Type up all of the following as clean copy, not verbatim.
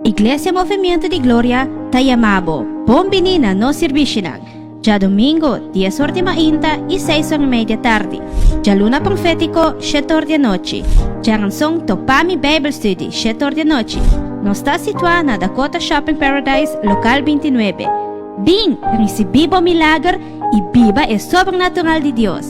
Iglesia Movimiento di Gloria ta yama bo bon bini na nos sirbishinan, djadomingo dies or di mainta i seis or i mei di atardi, djaluna profétiko shete or di anochi, djaranson Topa Mi Bijbelstudie shete or di anochi. Nos ta situá na Dakota Shopping Paradise, lokal bintinuebe. Bin, risibí bo milager i biba e sobrenatural di Dios!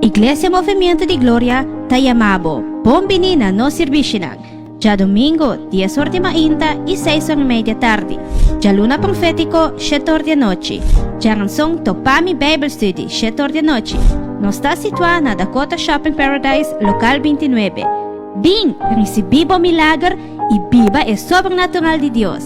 Iglesia Movimiento di Gloria ta yama bo bon bini na nos sirbishinan, djadomingo dies or di mainta i seis or i mei di atardi, djaluna profétiko shete or di anochi, djaranson Topa Mi Bijbelstudie shete or di anochi. Nos ta situá na Dakota Shopping Paradise, lokal bintinuebe. Bin, risibí bo milager i biba e sobrenatural di Dios.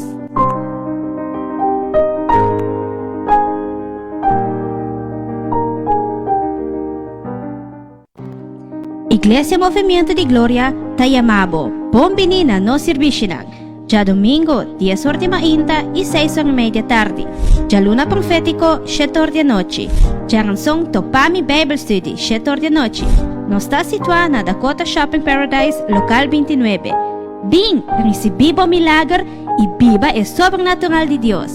Iglesia Movimiento di Gloria ta yama bo bon bini na nos sirbishinan, djadomingo dies or di mainta i seis or i mei di atardi, djaluna profétiko shete or di anochi, djaranson Topa Mi Bijbelstudie shete or di anochi. Nos ta situá na Dakota Shopping Paradise, lokal bintinuebe. Bin, risibí bo milager i biba e sobrenatural di Dios.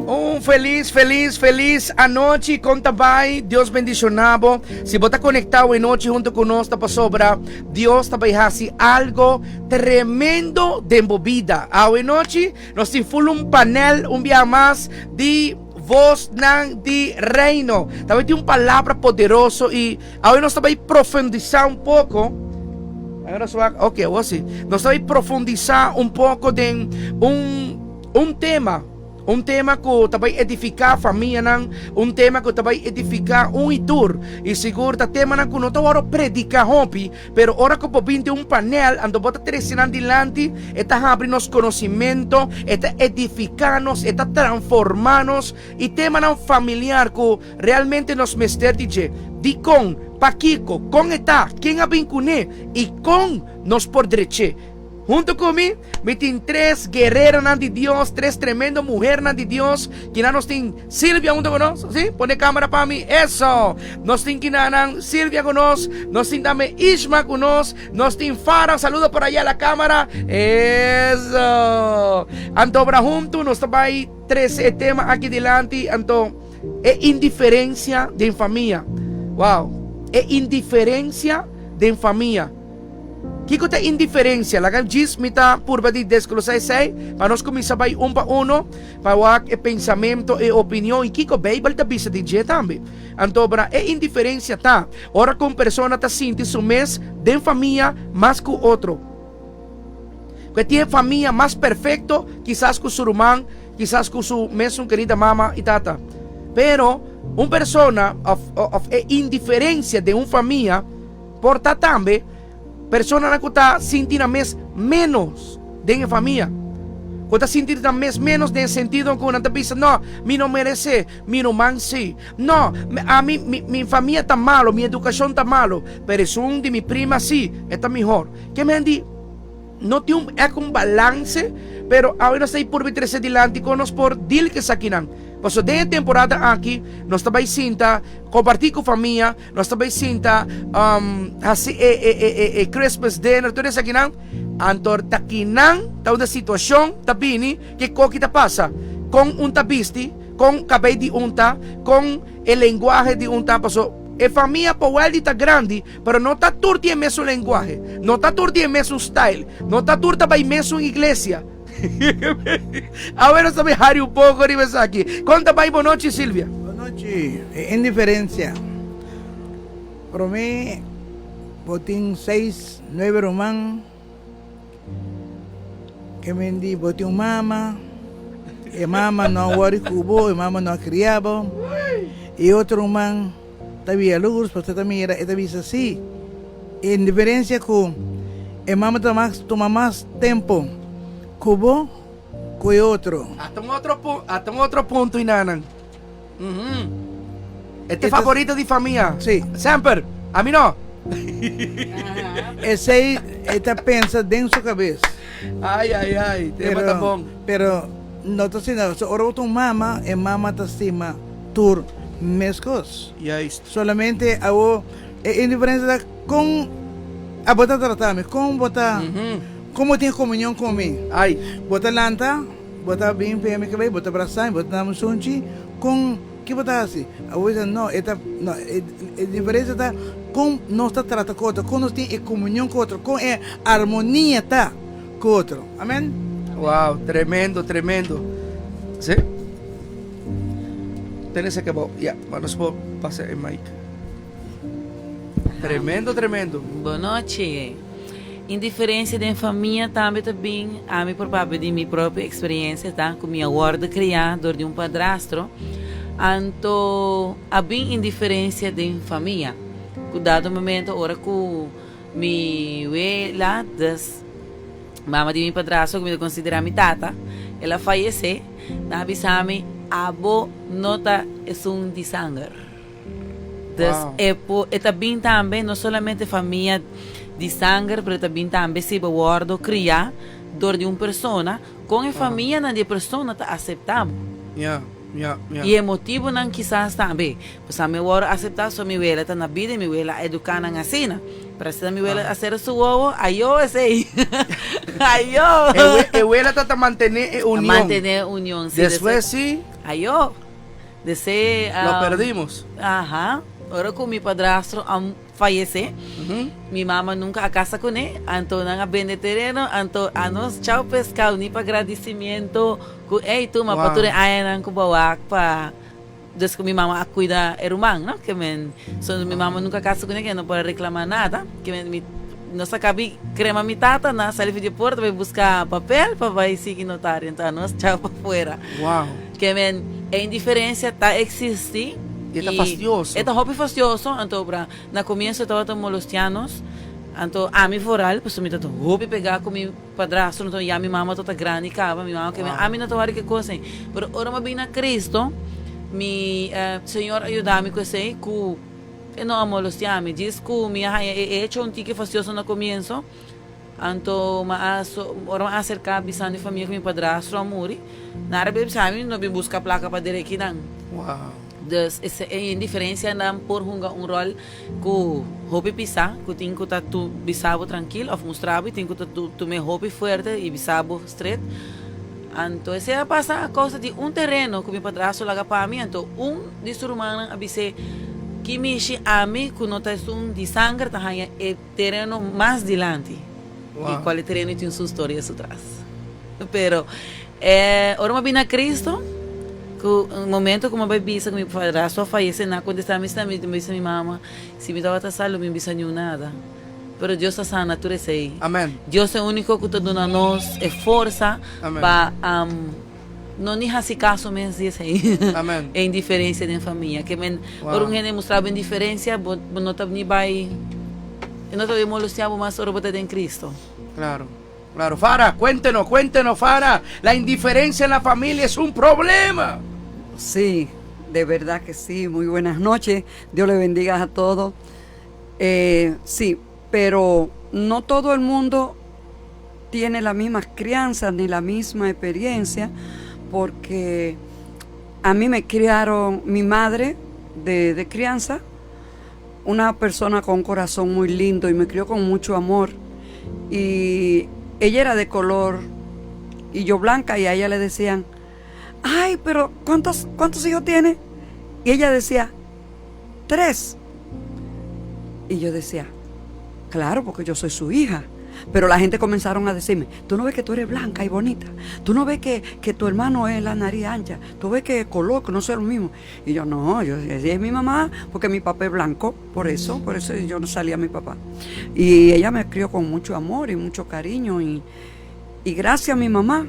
Un feliz, feliz, feliz anochi. Kon ta bai? Dios bendiciona bo. Si bo ta conecta e nochi hunto cu nos, ta pasobra Dios ta bai haci algo tremendo den bo bida. Awe nochi nos tin full un panel un bia mas di Vosnan di Reino. Ta bai tin un palabra poderoso y awe nos ta bai profundisa un poco. Ok, awor si. Nos ta bai profundisa un poco den un un tema. Un tema ku ta bai edifiká famianan, un tema ku ta bai edifiká un i tur. I sigur ta temanan ku no ta wòrdu prediká hopi, Pero ora ku bo bin den un panel, anto bo ta trese nan dilanti, e ta habri nos konosimento, e ta edifiká nos, e ta transformá nos. I temanan familiar ku realmente nos mester di dje. Dikon? Pakiko? Kon e ta? Ken a bin kuné? I kon nos por drech'é? Hunto ku mi, mi tin tres guerreronan di Dios, tres tremendo muhernan di Dios. Kina nos tin Silvia hunto ku nos, si? Pone cámara pa mi. Eso. Nos tin kinanan Silvia ku nos, nos tin tambe Ishma ku nos, nos tin Farah, saludo por allá la cámara. Eso. Anto obra hunto nos ta bai trese e tema aki dilanti, anto e indiferencia den famia. Wow. E indiferencia den famia. Kiko ta indiferensia? Laga djis mi ta purba di desglosá esei pa nos kuminsá bai un pa uno pa wak e pensamentu, e opinion i kiko Beibel ta bisa di dje tambe. Anto bra e indiferensia ta ora ku un persona ta sinti su mes den famia mas ku otro. Ku e tin e famia mas perfekto kisas ku su ruman, kisas ku su mesun kerida mama i tata. Pero un persona òf òf e indiferensia den un famia Por ta tambe personanan ku ta sinti nan mes ménos den e famia, ku ta sinti nan mes ménos den e sentido ku nan ta bisa, No, mi no meresé, mi ruman sí. No, ami, mi, mi famia ta malo, mi edukashon ta malo, pero esun di mi prima sí, e ta mihor. Ke men di no tin un èk un balanse, pero awe nos ta ei purba trese dilanti kon nos por dil ku esakinan. Pasobra den e temporada aki nos ta bai sinta kompartí ku famia. Nos ta bai sinta um, hasi e, e, e, e, e Christmas dinner, tur esakinan. Antor ta kinan ta una situacion ta bini ke koki ta pasa. Kon un ta bisti, kon kabei di un ta, kon e lenguahe di un ta. Paso e famia por wel di ta grandi, pero no ta tur tin e mesun lenguahe, no ta tur tin e mesun style, no ta tur ta bai mesun iglesia. Awe nos ta bai hari un poco riba esaki. Kon ta bai bonochi Silvia? Bonochi, e indiferencia. Prome bo tin seis, nuebe ruman, ke men di bo tin un mama, e mama no a wori ku bo, e mama no a kria bo, e otro ruman ta bira luz, pasobra ta mira, e ta bisa si, e indiferencia ku. E mama ta mas tuma mas tempo ku bo ku e otro. Ata un otro pu ata un otro punto inanan. Mhm. E ta favorito di famia. Sí. Semper. Ami no. Esei e ta pensa den su kabes. Ai ai ai, tema ta bon. Pero no ta asina. So ora bo ta un mama, e mama ta stima tur meskos. Juist. Solamente awo e indiferensia ta kon abo ta trata mi, kon bo ta, kon bo tin komunion ku mi. Ai. Bo ta lanta, bo ta bin pega mi kabei, bo ta brasa mi, bo ta dami sunchi, kon ki bo ta hasi? Abo bisa no, e ta, no, e e diferensia ta kon nos ta trata ku otro, kon nos tin e komunion ku otro, kon e armonia ta ku otro. Amen. Wow, tremendo, tremendo. Sí. Tene ese kebab. Ya, maar nos por pasa e mic. Tremendo, tremendo. Bonochi. Indiferencia den famia tambe ta bin, ami por papia di mi propio experiencia ta cu mi a wordo cria door di un padrastro, anto a bin indiferencia den famia, cu dado momento ora cu mi wela, dus mama di mi padrastro cu mi ta considera mi tata, el a fayece, nan a bisa mi, abo no ta esun di sanger. Dus e por e ta bin tambe no solamente famia di sanger pero e ta bin tambe si bo wordo cria door di un persona con e famianan di e persona ta acepta bo. Ya, ya, ya. Y e motibonan kisas tambe. Pasobra mi wordo acepta so mi wela ta na bida y mi wela a educa nan asina. Pero asina mi wela a cera su wowo, ayo esey. Ayo. E we e wela ta ta mantene e union. Mantene e union, si. Despues si. Ayo. Desé. Lo perdimos. Aha. Ora ku mi padrastro a fayesé, mi mama nunka a kasa kuné, anto nan a bende tereno, anto anos chau peskau ni pa gradisimiento ku ey tuma pa tur e añanan ku bo wak pa des ku mi mama a kuida e ruman, no? Ke men, so mi mama nunka a kasa kuné ke no por a reklamá nada, ke men mi nos a kabi krema mi tata, nan a sali for di e porta bai buska papel pa bai sigui notario, anto anos chau pafuera. Wow. Ke men, e indiferensia ta eksistí. I e ta fastioso. E ta hopi fastioso, anto bra, na komienso e tabata molestiá nos, anto ami vooral, pasobra mi tabata hopi pegá ku mi padrastro, anto ya mi mama tabata grandi kaba, mi mama ke men, ami no ta wòri ke kos ei. Pero ora mi a bin na Cristo, mi Señor a yuda mi ku esei, ku e no a molestiá mi, djis ku mi a haña e echo un tiki fastioso na komienso. Anto ma a ora ma a aserká bisando e famia ku mi padrastro a muri, nan a bisa mi no bin buska plaka pa derekinan. Wow. Dus e e indiferensianan por hunga un ròl ku hopi pisá, ku tin ku ta tu bisa bo trankil òf mustra bo i tin ku ta tum'é hopi fuerte i bisa bo stret. Anto esei a pasa a kousa di un tereno ku mi padrastro laga pa mi, anto un di su rumannan a bis'é, Ki mishi ami ku no ta esun di sanger ta haña e Tereno mas dilanti y cual e tereno tin su storia su tras. Pero e ora mi a bini a Cristo cu un momento cu mi a bay bisa cu mi padrastro a fayece nan a contesta mi esnan mi bisa mi mama si mi tabata sa lo mi bisa niun nada. Pero Dios ta sana tur esey. Amen. Dios ta e unico cu ta duna nos e forsa pa No ni hasi kaso mes di esei. Amen. E indiferensia den famia. Ke men, Wow. ora un hende mustra bo indiferensia, bo, bo no ta ni bai, e no ta bai molestia bo mas ora bo ta den Cristo. Claro, claro. Fara, cuéntenos, cuéntenos, Fara. La indiferencia en la familia es un problema. Sí, de verdad que sí. Muy buenas noches. Dios le bendiga a todos. Eh, sí, pero no todo el mundo tiene la misma crianza ni la misma experiencia, porque a mí me criaron mi madre de, de crianza, una persona con un corazón muy lindo y me crió con mucho amor. Y ella era de color y yo blanca y a ella le decían, ay, pero ¿cuántos, cuántos hijos tiene? Y ella decía, tres. Y yo decía, claro, porque yo soy su hija. Pero la gente comenzaron a decirme, tú no ves que tú eres blanca y bonita, tú no ves que, que tu hermano es la nariz ancha, tú ves que color, no soy lo mismo. Y yo, no, yo es mi mamá, porque mi papá es blanco, por eso, por eso yo no salía a mi papá. Y ella me crió con mucho amor y mucho cariño y, y gracias a mi mamá,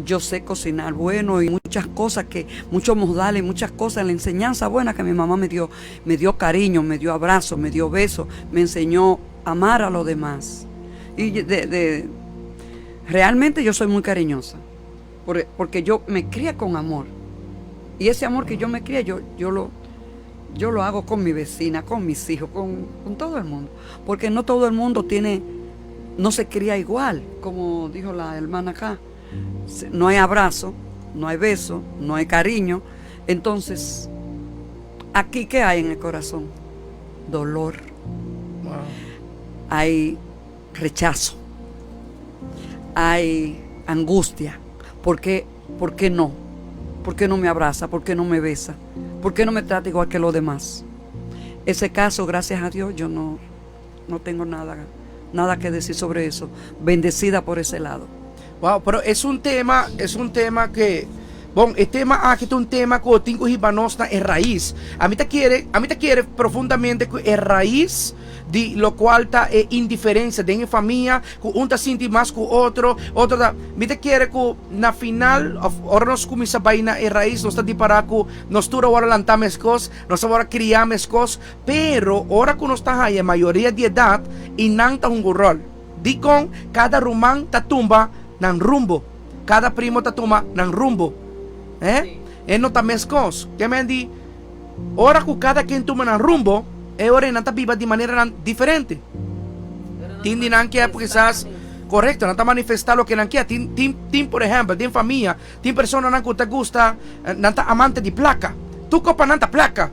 yo sé cocinar bueno y muchas cosas que, muchos modales, muchas cosas, la enseñanza buena que mi mamá me dio, me dio cariño, me dio abrazo, me dio beso, me enseñó a amar a los demás. Y de, de, realmente yo soy muy cariñosa, porque yo me cría con amor. Y ese amor que yo me cría, yo lo hago con mi vecina, con mis hijos, con todo el mundo. Porque no todo el mundo tiene, no se cría igual, como dijo la hermana acá. No hay abrazo, no hay beso, no hay cariño. Entonces, aquí, ¿qué hay en el corazón? Dolor. Hay rechazo. Hay angustia. ¿Por qué, ¿Por qué no? ¿Por qué no me abraza? ¿Por qué no me besa? ¿Por qué no me trata igual que los demás? Ese caso, gracias a Dios, yo no, no tengo nada, nada que decir sobre eso. Bendecida por ese lado. Wow, pero es un tema ku, bon, e tema aki ta un tema ku tin ku hiba nos na e rais. Ami ta kere profundamente ku e rais di lokual ta e indiferensia den famia, ku un ta sinti mas ku otro, otro ta, mi ta kere ku na final, of, ora nos kuminsá bai na e rais, nos ta ripará ku nos tur a lanta meskos, nos a kria meskos, pero ora ku nos ta haya mayoria di edat i nan ta un ròl. Dikon kada ruman ta tuma nan rumbo. Kada primo ta tuma nan rumbo. Eh? E no ta meskos. Ke men di, ora ku kada ken tuma nan rumbo, e ora nan ta biba di manera nan diferente. Tin di nan ke kisas korekto, nan ta manifestá loke nan ke. Tin, por ehèmpel, tin famia, tin persona nan ku ta gusta, nan ta amante di plaka. Tur kos pa nan ta plaka.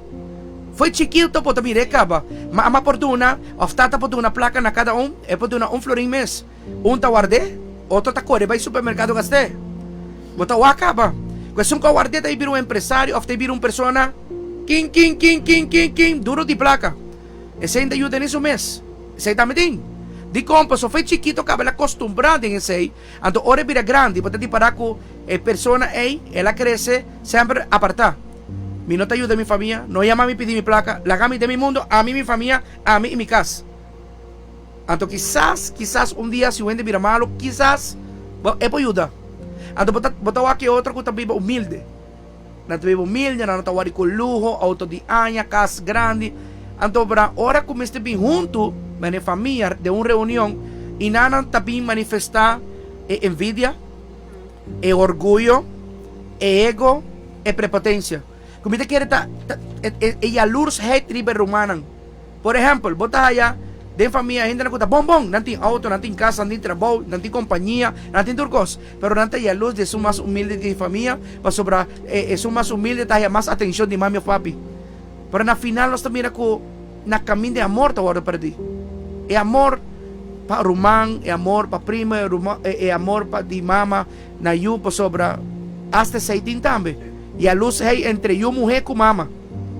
Fo'i chikitu bo ta mira kaba. Mama por duna, òf tata por duna plaka na kada un, e por duna un florin mes. Un ta ward'é, otro ta kore bai supermerkado gast'é. Bo ta wak kaba. Ku esun ku a ward'é ta bira un empresario òf ta bira un persona kin kin kin kin kin kin duro di plaka. Esei ta yuda su mes. Esei tambe tin. Dikon, paso fo'i chikitu kaba el a kostumbrá den esei, anto ora e bira grandi, bo ta ripará ku e persona ei, el a krese semper apartá. Mi no ta yuda mi famia, no yama mi pidi mi plaka, laga mi den mi mundu, ami, mi famia, ami i mi kas. Anto kisas, kisas un dia si hende bira malu, kisas bo e por yuda. Anto bo ta wak e otro ku ta biba humilde. Nan ta biba humilde, nan no ta wòri ku luho, outo di aña, kas grandi. Anto bra, ora ku mester bin huntu, mene famia, den un reunion, i nan ta bin manifestá e envidia, e orguyo, e ego, e prepotensia. Ku mi ta kere ta, ta e jaloersheid riba e rumannan. Por ehèmpel, bo ta haya den famia hendenan ku ta bon bon, nan tin outo, nan tin kas, nan tin trabou, nan tin kompania, nan tin tur kos, pero nan ta yalurs di esun mas humilde di famia pasobra e esun mas humilde ta haya mas atenshon di mami òf papi. Pero na final nos ta mira ku na kaminda e amor ta wòrdu pèrdí. E amor pa ruman, e amor pa primo, e amor pa di mama na yu pasobra asta esei tin tambe. Yalurs ei entre yu muhé ku mama.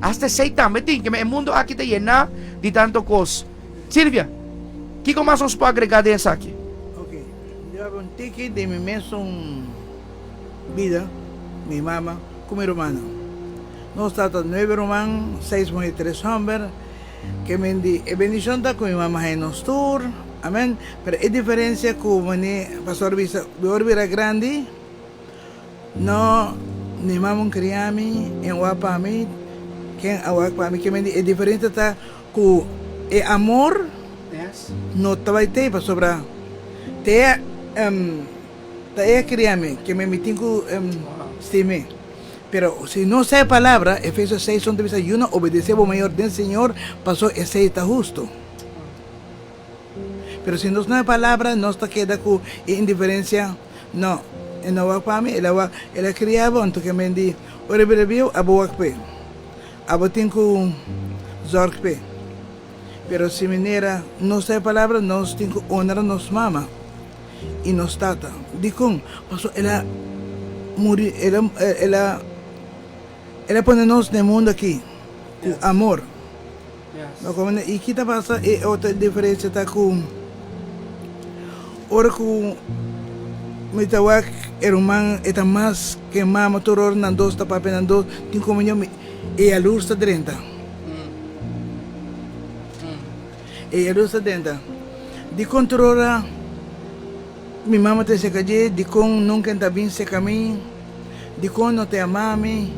Asta esei tambe tin, ke e mundu aki ta yená di tantu kos. Silvia, kiko mas nos por agregá den esaki? Ok, mi a un tiki di mi mesun bida, mi mama ku mi rumannan. Nos tabata nuebe ruman, seis muhé, tres hòmber. Ke men di e bendishon ta ku mi mama haña nos tur, amèn. Pero e diferensia ku manera pastor a bisa, mi ora bira grandi, No, mi mama un cria mi, en wak pa mi, ken a wak pa mi, ke men di e diferencia ta cu e amor no ta bay tey pasobra te ta e a cria mi, ke men mi tin cu stim'e. Pero si no sa e palabra, Efesios seis son ta bisa, Yuna obedece bo mayor den Señor, paso esey ta husto. Pero si nos no e palabra, nos ta keda cu e indiferencia. No, e no wak pa mi, el a wak, el a cria bo, anto ke men di, ora e bira bieu, abo wak p'e. Abo tin cu zorg p'e. Pero si manera nos ta e palabra, nos tin cu honra nos mama y nos tata. Dicon? Pasobra el a muri, el a, el a, el a pone nos na e mundo aki cu amor. No como y ki ta pasa e otro diferencia ta cu ora cu mi ta wak e ruman e ta mas ke mama tur ora nan dos ta papia nan dos tin comunion e yalurs ta drenta e yalurs ta drenta dicon tur ora mi mama ta seca dje dicon nunca e ta bin seca mi dicon no ta yama mi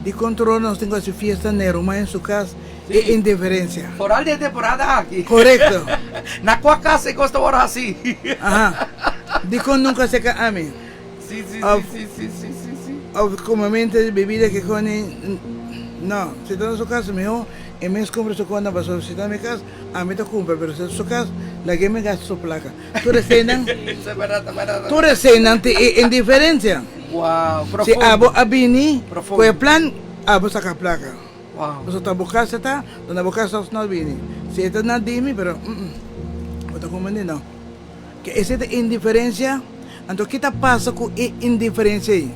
dicon tur ora nos tin cu haci fiesta na e ruman en su cas. E indiferencia. Foral den e temporada aki. Correcto. Na cua casa e cos ta worde haci? Aha. Dicon nunca seca ami? Si, si, Of, si, si, si, si, si. of comamento di bebida ke coni, no. Si ta na su cas miho e mes cumpra su cona pasobra si ta na mi cas ami ta cumpra pero si ta su cas lag'e mi gasta su placa. Tur eseinan, Esei berdad, ta berdad. tur eseinan tin e indiferencia. Wow, Si profundo. abo a bini cu e Profundo. plan abo saca placa. Wow. Pasobra ta bo cas e ta, ta na bo cas nos no bini. Si e ta na di mi pero bo ta comprende no. Ke esei ta indiferencia, anto ki ta pasa ku e indiferencia ei?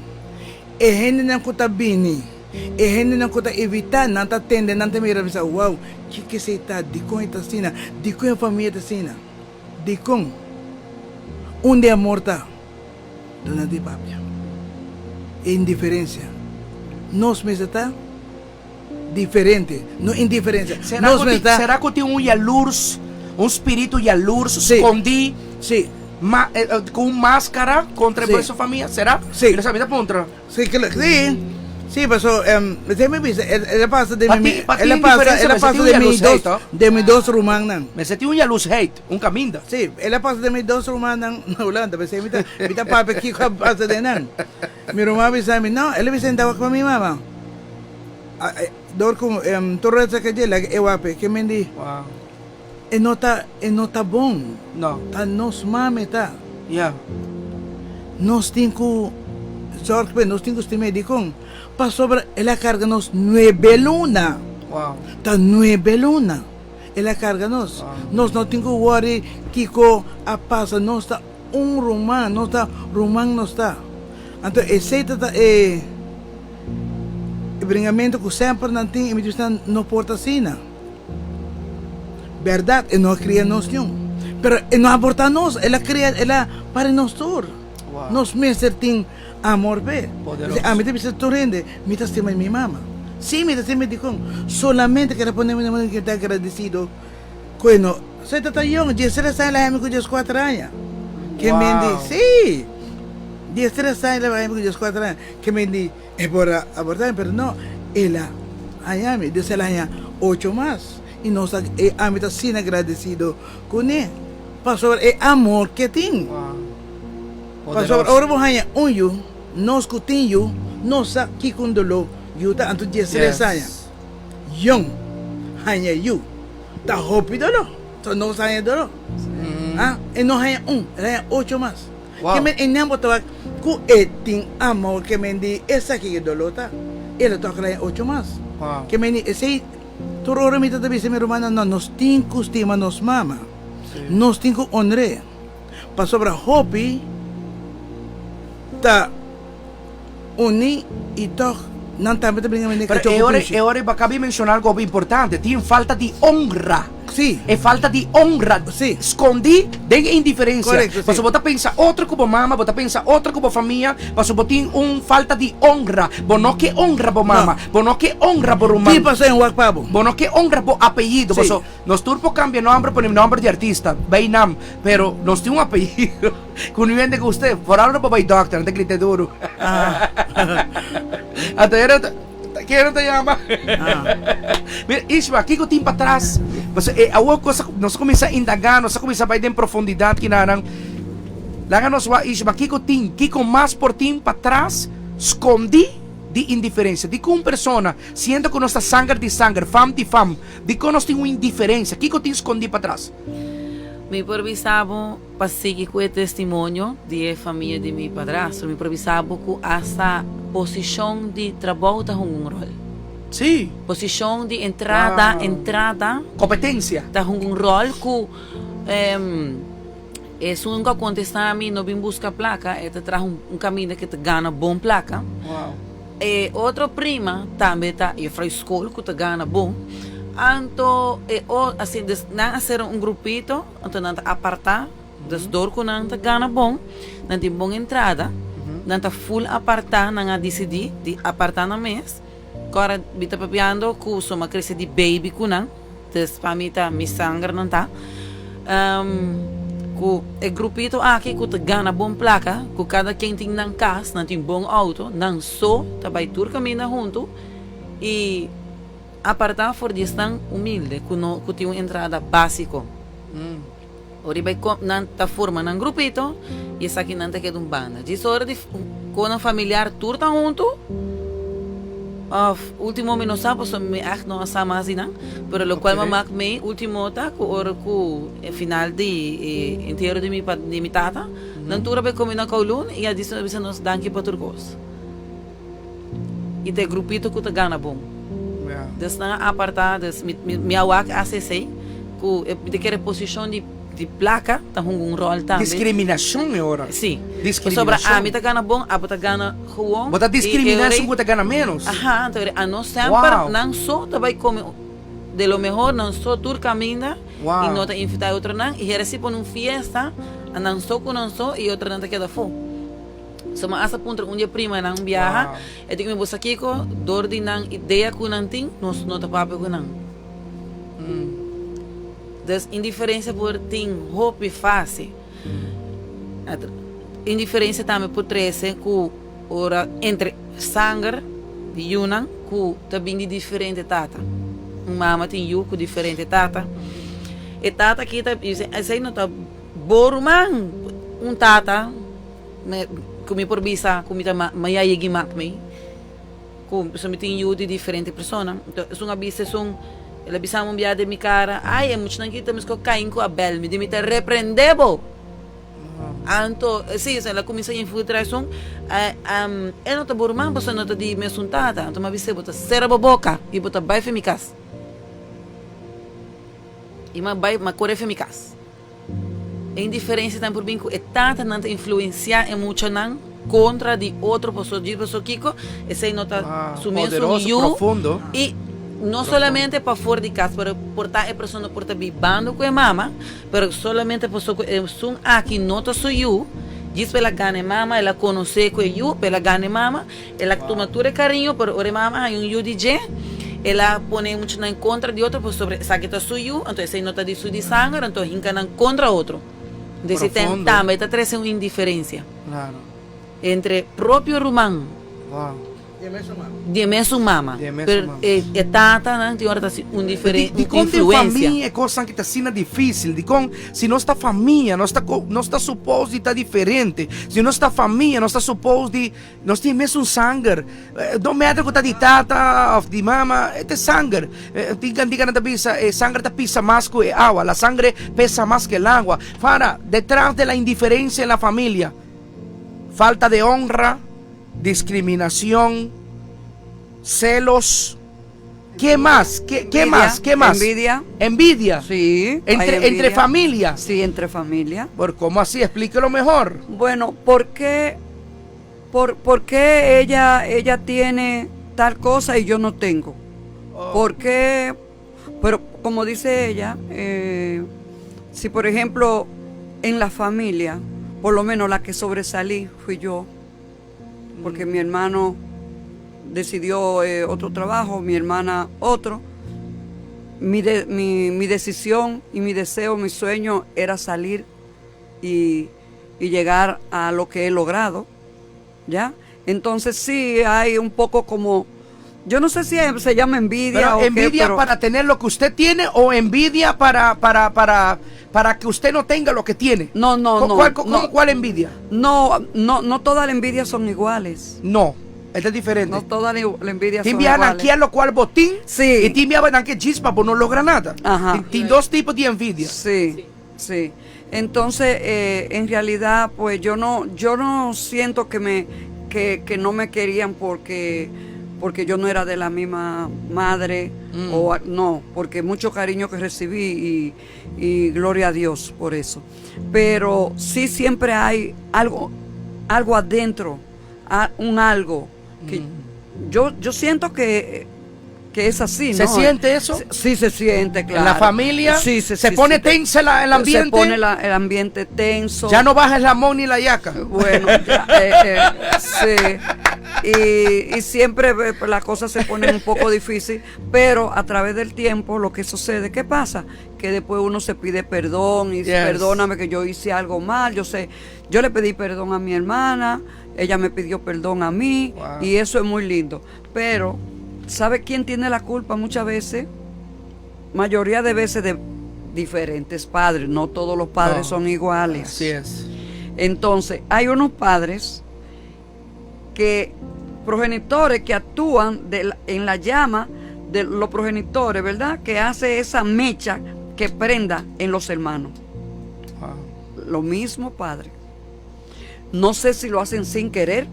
E hendenan ku ta bini, e hendenan ku ta evita, nan ta tende, nan ta mira bisa wow, kiko esei ta, dikon e ta asina, dikon e famia ta asina, dikon? Unda e amor ta? Duna di papia. E indiferencia. Nos mester ta diferente, no indiferencia. Sera Nos ku mester tin, ta. sera ku tin un yalurs, un spiritu yalurs Sí. skondí Sí. ma, eh, eh, ku un maskara kontra Sí. boso famia? Sera? Sí. Mi no sa, mi ta puntra. Sí, kla, sí. Sí, paso, esei mi bisa, el, el a pasa den Pa mi, ti, pa ti el a pasa, indiferencia el a mester pasa tin un den mi yalurs dos, hate, oh. den mi dos rumannan. Mester tin un yalurs hate, un kaminda. Sí, el a pasa den mi dos rumannan na Hulanda, p'esei mi ta, mi ta papia kiko a pasa den nan. Mi ruman a bisa mi, no, el a bisa senta wak pa mi mama. A, e, dor ku tur resa ke dje, laga e wak p'e, ke men di, Wow. e no ta, e no ta bon. No. Ta nos mama e ta. Ya. Nos tin ku zorg p'e, nos tin ku stim'é. Dikon? Pasobra el a karga nos nuebe luna. Wow. Ta nuebe luna el a karga nos. Nos no tin ku wòri kiko a pasa. Nos ta un ruman, nos ta ruman nos ta. Anto esei ta ta e bringamentu ku semper nan tin i mi ta bisa nan no por ta asina. Bèrdat e no a kria nos niun, pero e no a abortá nos, el a kria, el a pari nos tur. Nos mester tin amor p'e. Poderoso. Ami ta bisa tur hende, mi ta stima mi mama. Sí, mi ta stima dikon? Solamente kere pone mi na manera ku mi ta agradesido ku e no. Se ta ta yong, diestres aña el a hami ku dieskuater aña. Ke men di, sí, diestres aña el a hami ku dieskuater aña. Ke men di, e por a abortá mi, pero no, el a haña mi. Des el a haña ocho mas. I nos ta, e ami ta asina agradesido kuné pasobra e amor ke tin. Pasobra ora bo haña un yu, nos ku tin yu, nos sa kiko un doló yu ta. Anto diestres aña yòn haña yu ta hopi doló. So nos haña doló. Ah, e no haña un, el haña ocho mas. Ke men e nan bo ta wak ku e tin amor ke men di esaki ke doló ta. El a toka el haña ocho mas. Ke men di esei tur ora mi ta ta bisa mi rumannan, no, nos tin ku stima nos mama. Nos tin ku honr'é. Pasobra hopi ta uní i tòg nan tambe ta bringa mende Pero kachó e ku ora, pishi. e ora bo acaba di menciona algo hopi importante, tin falta di honra. Sí. E falta di honra Sí. scondi den e indiferencia. Correcto, sí. Pasobra bo ta pensa otro cu bo mama, bo ta pensa otro cu bo famia, pasobra bo tin un falta di honra. Bo no ke honra bo mama, No. bo no ke honra bo ruman. Tin pasó en wak pa bo. Bo no ke honra bo apellido, Sí. pasobra Nos tur por cambia nomber, pone nomber di artista, Bainam, pero nos tin un apellido cu no hende gusta, vooral ora bo bay dokter, nan ta grita duro. Anto era ta, ken nan ta yama? Mira, Ishma, kico tin patras? Pasobra e awor cosa, nos a cuminsa indaga, nos a cuminsa bay den profundidad kinanan. Laga nos wak, Ishma, kico tin, kico mas por tin patras scondi di indiferencia? Dicon un persona, siendo cu nos ta sanger di sanger, fam di fam, Dikon nos tin un indiferensia? Kiko tin skondí patras? Mi por bisa bo, pa sigui ku e testimonio di e famia di mi padrastro, mi por bisa bo ku asta posishon di trabou ta hunga un ròl. Sí. Posishon di entrada, Wow. entrada. Kompetensia. Ta hunga un ròl ku esun ku a kontestá mi no bin buska plaka, e ta traha un kaminda ku e ta gana bon plaka. Wow. E otro prima tambe ta juffrouw school cu ta gana bon. Anto e o asi dus nan a ser un grupito anto nan ta aparta dus door cu nan ta gana bon nan tin bon entrada nan ta full aparta nan a dicidi di aparta nan mes cu ora mi ta papiando cu suma crece di baby cu nan. Dus pa mi ta mi sanger nan ta. Ku e grupito aki ku ta gana bon plaka, ku kada ken tin nan kas, nan tin bon outo, nan so ta bai tur kaminda huntu i Apartá for di esnan humilde ku no ku tin un entrada básiko. Ora bai kom nan ta forma nan grupito i esaki nan ta keda un banda. Djis ora di konan familiar tur ta huntu òf último mi no sa pasobra mi ègt no a sa mas di nan, pero lokual mi a mak mei último ta ku ora ku e final di e entiero di mi di mi tata nan tur a bai kome na Kowloon i a bisa nos danki pa tur kos. I ta e grupito ku ta gana bon. Dus nan a apartá, dus mi mi a wak hasi esei, ku e mi ta kere posishon di di plaka ta hunga un ròl tambe. Diskriminashon e ora. Sí. Diskriminashon. Pasobra ami ta gana bon, abo ta gana gewoon. Bo ta diskriminá esun ku ta gana ménos. Aha, anto e anos semper nan so ta bai kome de lo mehor, nan so tur kaminda i no ta invitá e otronan. I hera si pone un fiesta, nan so ku nan so i e otronan ta keda afó. So mi a hasta puntra un di e primanan un biaha, e di ku mi, Bo sa kiko? Dor di nan idea ku nan tin, nos no ta papia ku nan. Dus indiferensia por tin hopi fásil. Indiferensia tambe por trese ku ora entre sanger di yunan ku ta bin di diferente tata. Un mama tin yu ku diferente tata. E tata aki ta bisa, esei no ta bo ruman. Un tata ku mi por bisa ku mi ta maya yegi mak mi ku pasobra mi tin yu di diferente persona. Enton esun a bisa esun, el a bisa mi un bia den mi kara, ay e muchanan aki ta meskos Kain ku Abel, mi di mi ta reprende bo. Anto si el a kuminsá infiltrá esun, e no ta bo ruman pasobra no ta di mesun tata. Anto mi a bis'é bo ta sera bo boka i bo ta bai for mi kas. I mi a bai, mi a kore for mi kas. E indiferensia tambe por bin ku e tatanan ta influensiá e muchanan kontra di otro pasobra djis pasobra kiko esei no ta su mesun yu i no solamente pafor di kas pero por ta e persona por ta bibando ku e mama pero solamente pasobra ku esun aki no ta su yu djis pa el a gana e mama el a konosé ku e yu pa el a gana e mama El a tuma tur e kariño, pero ora e mama haña un yu di dje, el a pone e muchanan kontra di otro pasobra esaki ta su yu, anto esei no ta di su di sanger, anto hinka nan kontra otro. Entonces esei ten tambe ta trese un indiferensia entre propio ruman di e mesun mama. Pero e tatanan tin ora ta hasi un diferen, un Dikon den influensia. famia e kosnan ki ta asina difísil? Dikon si nos ta famia nos ta nos ta supos di ta diferente? Si nos ta famia nos ta supos di Nos tin mesun sanger. No matter ku ta di tata of di mama, e ta sanger. Tin kantiganan ta bisa e sanger ta pisa mas ku e awa, la sangre pesa mas ke el agua. Fara, detras de la indiferencia en la familia, falta de honra, discriminacion, celos, ke mas? Ke ke mas? Ke mas? Envidia. Envidia. Sí, hay Entre, entre envidia. familia. Sí, entre familia. Por cómo así? Explíquelo mejor. Bueno, ¿por qué, por, por qué ella, ella tiene tal cosa y yo no tengo? Oh. ¿Por qué? Pero como dice ella, eh, si por ejemplo en la familia, por lo menos la que sobresalí fui yo, porque mi hermano decidió eh, otro trabajo, mi hermana otro. Mi, de, mi, mi decisión y mi deseo, mi sueño era salir y, y llegar a lo que he logrado, ¿ya? Entonces sí hay un poco como, yo no sé si se llama envidia Pero o qué, envidia pero para tener lo que usted tiene o envidia para, para, para, para que usted no tenga lo que tiene. No, no, no, ¿Cuál, cómo- no. cuál envidia? no, no, no todas las envidias son iguales. No, esta es diferente. No todas las envidias Te son envian iguales. aquí a lo cual botín Sí. y te enviaban que chispa, pues no logra nada. Ajá. Tiene dos tipos de envidia. Sí, sí. Entonces, eh, en realidad, pues yo no, yo no siento que me, que, que no me querían porque, porque yo no era de la misma madre o no, porque mucho cariño que recibí y, y gloria a Dios por eso. Pero sí siempre hay algo, algo adentro, un algo que yo, yo siento que que es así, ¿Se ¿no? siente eso? Sí, se siente, claro. En la familia Sí, se, se sí, pone sí. tensa el ambiente. Se pone el ambiente tenso. Ya no baja el jamón ni la yaca. Bueno, ya, sí. Y siempre pues, las cosas se ponen un poco difícil, pero a través del tiempo lo que sucede, ¿qué pasa? Que después uno se pide perdón y dice, perdóname que yo hice algo mal, yo sé, yo le pedí perdón a mi hermana, ella me pidió perdón a mí, Wow. y eso es muy lindo. Pero ¿Sabe quién tiene la culpa muchas veces? Mayoría de veces de diferentes padres, no todos los padres No. son iguales. Así es. Entonces, hay unos padres que, progenitores que actúan en la llama de los progenitores, ¿verdad? Que hace esa mecha que prenda en los hermanos. Wow. Lo mismo padre. No sé si lo hacen sin querer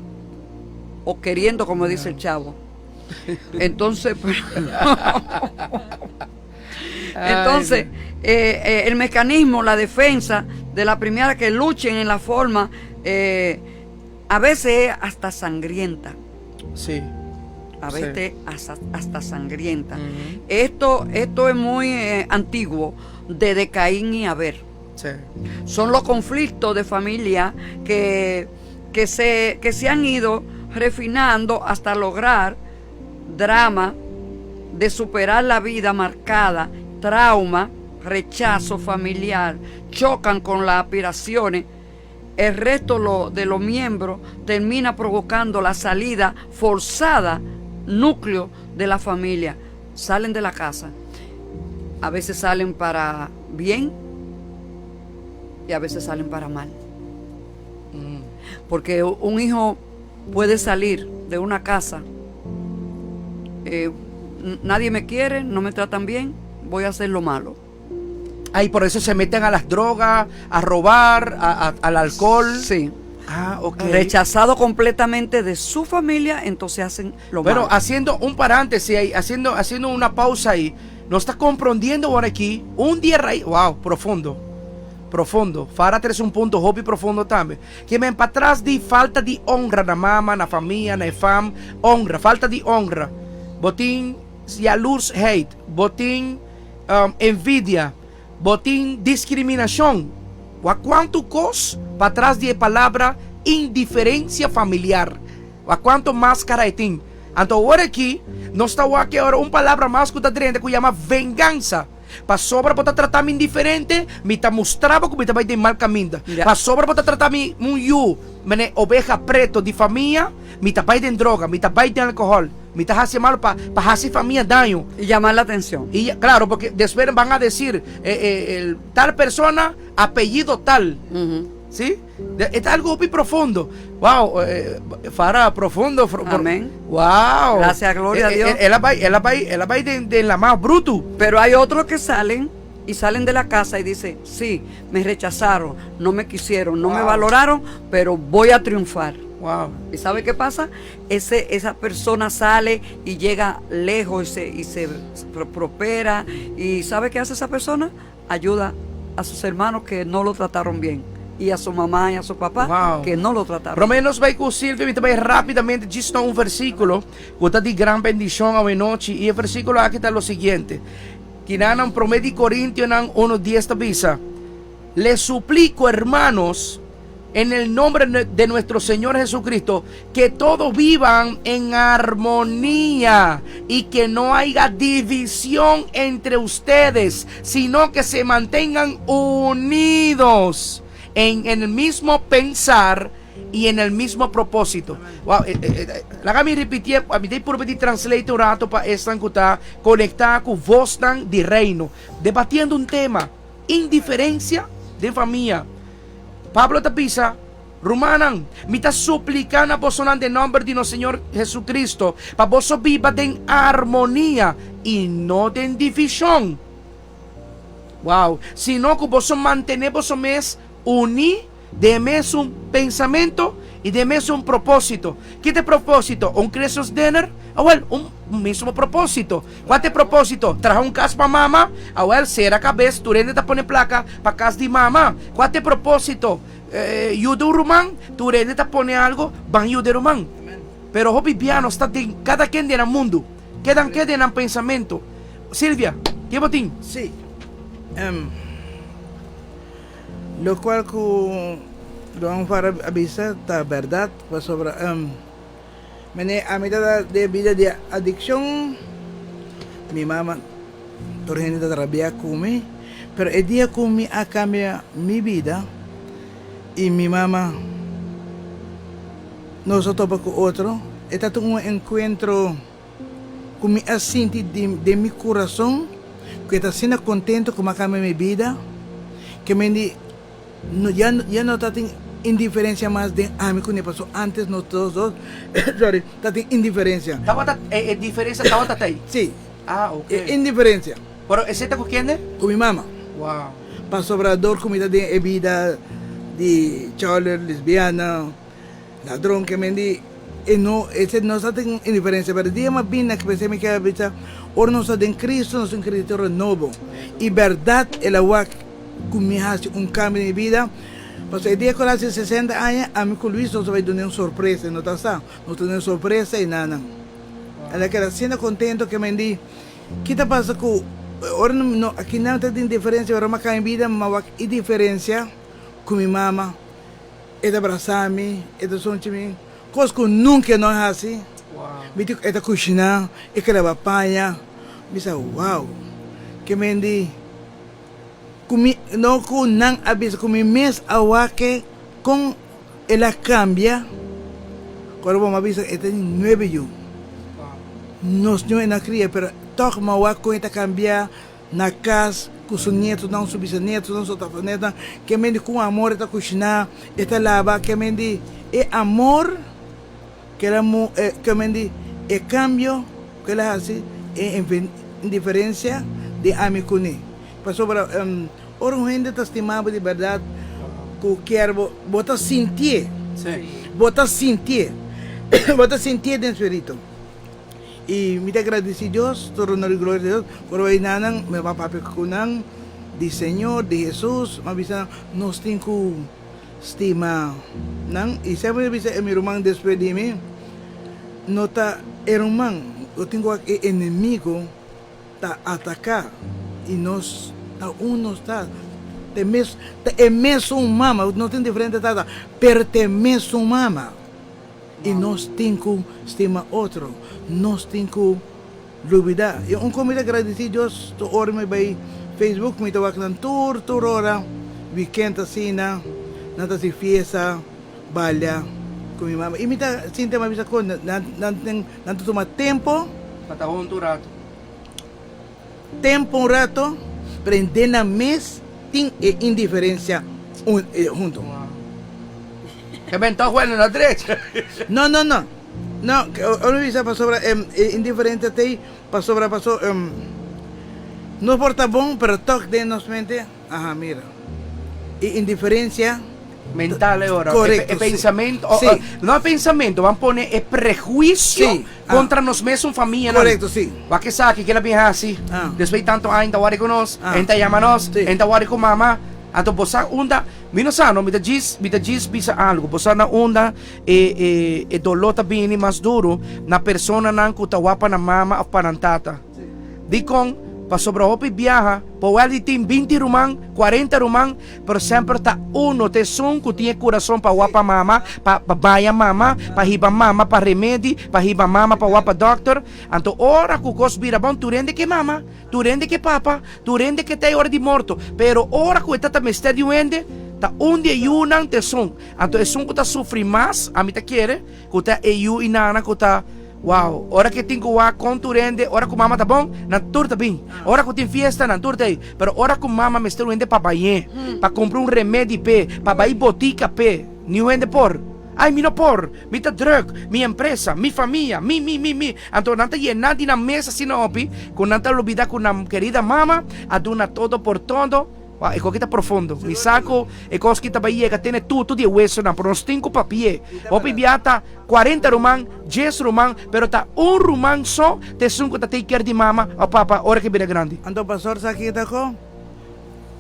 o queriendo, como dice el chavo. Entonces, entonces el mecanismo, la defensa de la primera que luchen en la forma, a veces es hasta sangrienta. A veces hasta sangrienta. Esto es muy antiguo, desde Caín y Abel. Son los conflictos de familia que se han ido refinando hasta lograr drama de superar la vida marcada, trauma, rechazo familiar, chocan con las aspiraciones. El resto de los miembros termina provocando la salida forzada, núcleo de la familia. Salen de la casa. A veces salen para bien y a veces salen para mal. Porque un hijo puede salir de una casa, nadie me quiere, no me tratan bien, voy a hacer lo malo. Ay, por eso se meten a las drogas, a robar, al alcohol. Sí. Ah, ok. Rechazado completamente de su familia, entonces hacen lo Bueno, malo. Haciendo un paréntesis ahí, haciendo una pausa ahí, nos está comprendiendo ahora aquí, un día raíz, wow, profundo, profundo. Fara 3 un punto, hopi profundo también. Ke men patras di falta di honra na mama, na famia, na fam, honra, falta di honra. Bo tin jaloersheid, bo tin envidia, bo tin diskriminashon. Kuantu kos patras di palabra indiferensia familiar. Kuantu maskara tin. Anto awor aki, nos ta aki awor un palabra mas ku ta drenta ku yama vengansa. Pasobra bo ta trata mi indiferente, mi ta mustra bo ku mi ta bai den mal kaminda. Pasobra bo ta trata mi un yu, mene obeha pretu di famia, mi ta bai den droga, mi ta bai den alkohòl, mi ta hasi malu pa hasi famia daño. Y llamar la atención. Y claro, porque después van a decir, tal persona, apellido tal. ¿Sí? Es algo muy profundo. Wow, Farah, profundo. Amén. Wow. Gracias, gloria a Dios. El a bai de la más bruto. Pero hay otros que salen y salen de la casa y dicen: "Sí, me rechazaron, no me quisieron, no me valoraron, pero voy a triunfar". ¿Y sabe qué pasa? Esa persona sale y llega lejos y se prospera. ¿Y sabe qué hace esa persona? Ayuda a sus hermanos que no lo trataron bien. Y a su mamá y a su papá que no lo trataron. Promé nos bai ku Silvia, bai rápidamente, djis un versíkulo, ku ta di gran bendishon anochi, i e versíkulo aki ta lo siguiente. Akinan Promé di Korintionan 1.10 ta bisa: "Les suplico, hermanos, en el nombre de nuestro Señor Jesucristo, que todos vivan en armonía y que no haya división entre ustedes, sino que se mantengan unidos en el mismo pensar y en el mismo propósito". Wow, laga mi ripití, mi ta purba di translate un ratu pa esnan ku ta konektá ku Voz di Reino, debatiendo un tema, indiferensia di famia. Pablo ta bisa: "Rumannan, mi ta supliká na boso den nòmber di nos Señor Jesucristo, pa boso biba den armonia i no den divishon. Wow, sino ku boso mantené boso mes uní den mesun pensamentu i den mesun propósito". Ki ta e propósito? Un Christmas dinner? Ah, well, un mesun propósito. Kua ta e propósito? Traha un kas pa mama? Ah, well, sera kabes, tur hende ta pone plaka pa kas di mama. Kua ta e propósito? Yuda un ruman? Tur hende ta pone algu, ban yuda ruman. Pero hopi biaha nos ta den, kada ken den mundu. Kada ken den pensamentu. Silvia, ki bo tin? Sí. Lokual ku Don Fara a bisa ta berdat pasobra mene ami ta den bida di adikshon, mi mama, tur hende ta rabia ku mi, pero e dia ku mi a kambia mi bida i mi mama nos a topa ku otro, e ta un enkuentro. ku mi a sinti den mi kurason ku e ta asina kontentu ku mi a kambia mi bida ke mi di no ya ya no ta tin indiferensia mas den ami ku ne pasobra antes nos dos dos sorry ta tin indiferensia. Tabata e diferensia tabata ta ei? Si. Ah ok. E indiferensia. Pero esei ta ku kende? Ku mi mama. Wow. Pasobra dor ku mi ta den e bida di chòler, lesbiana, ladron ke men di e no esei no sa tin indiferensia pero dia mi a bini na kpc mi keda bisa ora nos ta den Cristo nos ta un criatura nobo y berdad el a wak ku mi hasi un kambio den mi bida pasobra e dia ku el a hasi sesenta aña ami ku Luis nos a bai duna un sorpresa e no ta sa nos duna un sorpresa y nan el a keda asina kontento ke men di Ki ta pasa ku ora no aki nan ta tin diferensia ora mi a kambia bida mi a wak e diferensia ku mi mama e ta brasa mi e ta sonchi mi kos ku nunka e no a hasi mi tin e ta kushina e ta laba paña mi sa wow ke men di ku mi no ku nan a bisa ku mi mes a wak e kon El a cambia ora bo a bisa e ta di nuebe yu. Nos no e na cria pero toch mi a wak con e ta cambia na cas cu su nietonan, su bisanietonan, su tatanietonan, ke men di cu amor e ta cushina, e ta laba, ke men di e amor ke el a ke men di e cambio cu el a haci e indiferencia di ami cune. Pasobra ora un hende ta stima bo di bèrdat ku kier bo, bo ta sintié. Bo ta sintié. Bo ta sintié den spiritu. I mi ta gradisí Dios, tur honor i gloria ta Dios, ku ora bai nan, mi a papia ku nan di Señor, di Hesus, mi a bisa nan, nos tin ku stima nan. I semper mi a bisa e mi ruman despues di mi, no ta e ruman, bo tin ku wak e enemigo. Ta ataká i nos ta un nos ta te mes ta e mesun mama no tin diferente tata pero te mesun mama i nos tin ku stima otro nos tin ku lubida i un kon mi ta gradisí Dios tur ora mi bai Facebook mi ta wak nan tur tur ora weekend asina nan ta hasi fiesta balia ku mi mama i mi ta sinti mi a bisa kon nan nan tin nan ta tuma tempo. Pa ta huntu un ratu. Tempo un rato, prende nan mes tin e indiferencia hunto. Ke men ta huele na drecha. No, no, no. No, ora mi bisa pasobra e indiferencia ta ei pasobra paso no por ta bon pero tok den nos mente, aha mira. E indiferencia. Mental e ora. Correcto, E sí. pensamento, o, Sí. o, no e pensamento, van pone e prehuicio Sí, ah. contra nos mesun familianan. Correcto, sí. Wak esaki, kila bin hasi. Ah. Despues di tanto aña ta wari ku nos, Ah. en ta yama nos, Sí. en ta wari ku mama. Anto bo sa unda, mi no sa no, mi ta djis, mi ta djis bisa algo. Bo sa na unda e, e, e dolor ta bini mas duro na personanan ku ta wak pa nan mama of pa nan tata. Dikon? Pasobra hopi biaha, por wèl di tin binti ruman, kuarenta ruman, pero semper ta uno, ta esun ku tin e kurason pa wak pa mama, pa pa baña mama, pa hiba mama pa remedi, pa hiba mama pa wak pa dòkter. Anto ora ku kos bira bon, tur hende ke mama, tur hende ke papa, tur hende ke ta e ora di morto. Pero ora ku e ta ta mester di un hende, ta un di e yunan ta esun. Anto esun ku ta sufri mas, ami ta kere, Ku ta e yu i nana ku ta Wow, ora ke tin ku wak kon tur hende, ora ku mama ta bon, nan tur ta bin. Ora ku tin fiesta, nan tur ta ei. Pero ora ku mama mester un hende pa bañ'é, pa kumpra un remedi p'e, pa bai botika p'e, niun hende por. Ai, mi no por, mi ta drùk, mi empresa, mi famia, mi, mi, mi, mi. Anto nan ta yená di nan mes asina hopi ku nan ta lubidá ku nan kerida mama a duna todo por todo. Wak, e koki ta profundo. Mi sa ku e kos ki ta bai yega tene tutu di e wesonan, pero nos tin ku papi'é. Hopi bia ta kuarenta ruman, djes ruman, pero ta un ruman so ta esun ku ta take care di mama òf papa ora ku e bira grandi. Anto pastor sa ki ta ko?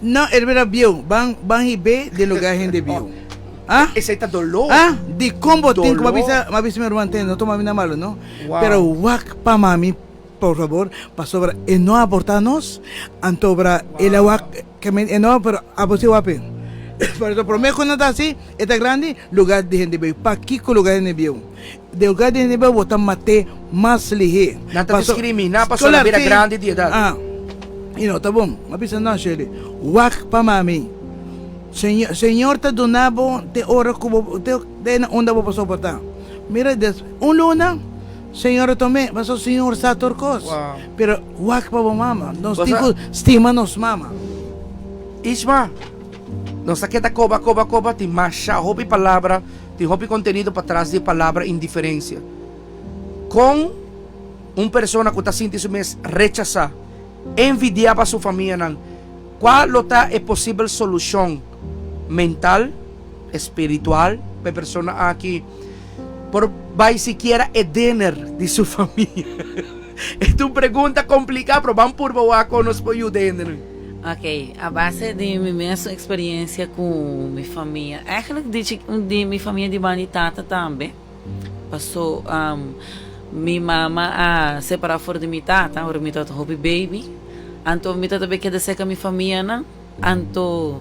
No, el bira bieu. Ban, ban hib'é den lugar hende bieu. Ah? Esei ta doló. Ah? Dikon bo tin ku Doló. m'a bisa, m'a bisa mi ruman, tende, no tuma mi na malu, no. Wow. Pero wak pa mami. Por fabor, pasobra e no a aporta nos, antobra el a wak ke men e no, pero abo si wak e. Por eso prome ku no ta asi, e ta grandi, lugar di hende bieu. Pakiko lugar di hende bieu? Den lugar di hende bieu bo ta mat'é mas lihé. Nan ta diskriminá pasobra nan bira grandi di edat. Ah, i no ta bon. Mi a bisa no, Shirley, wak pa mami. Señor, Señor ta duna bo te ora ku bo, te na unda bo por soportá. Mira, des un luna. Señor a tom'é, pasobra Señor sa tur kos. Pero wak pa bo mama. Nos tin ku stima nos mama. Ishma, nos ta keda koba, koba, koba, tin masha hopi palabra, tin hopi kontenido patras di e palabra indiferensia. Kon un persona ku ta sinti su mes rechasá, envidiá pa su famianan, kua lo ta e posibel solushon mental, espiritual pa e persona aki por bai sikiera e dinner di su famia? E ta un pregunta kompliká, pero ban purba wak kon nos por yuda hendenan. Ok, a base di mi mesun eksperiencia ku mi famia, eigenlijk di di mi famia di banda di tata tambe, paso mi mama a separa for di mi tata ora mi tabata hopi baby, anto mi tabata bay keda serka mi famianan. Anto,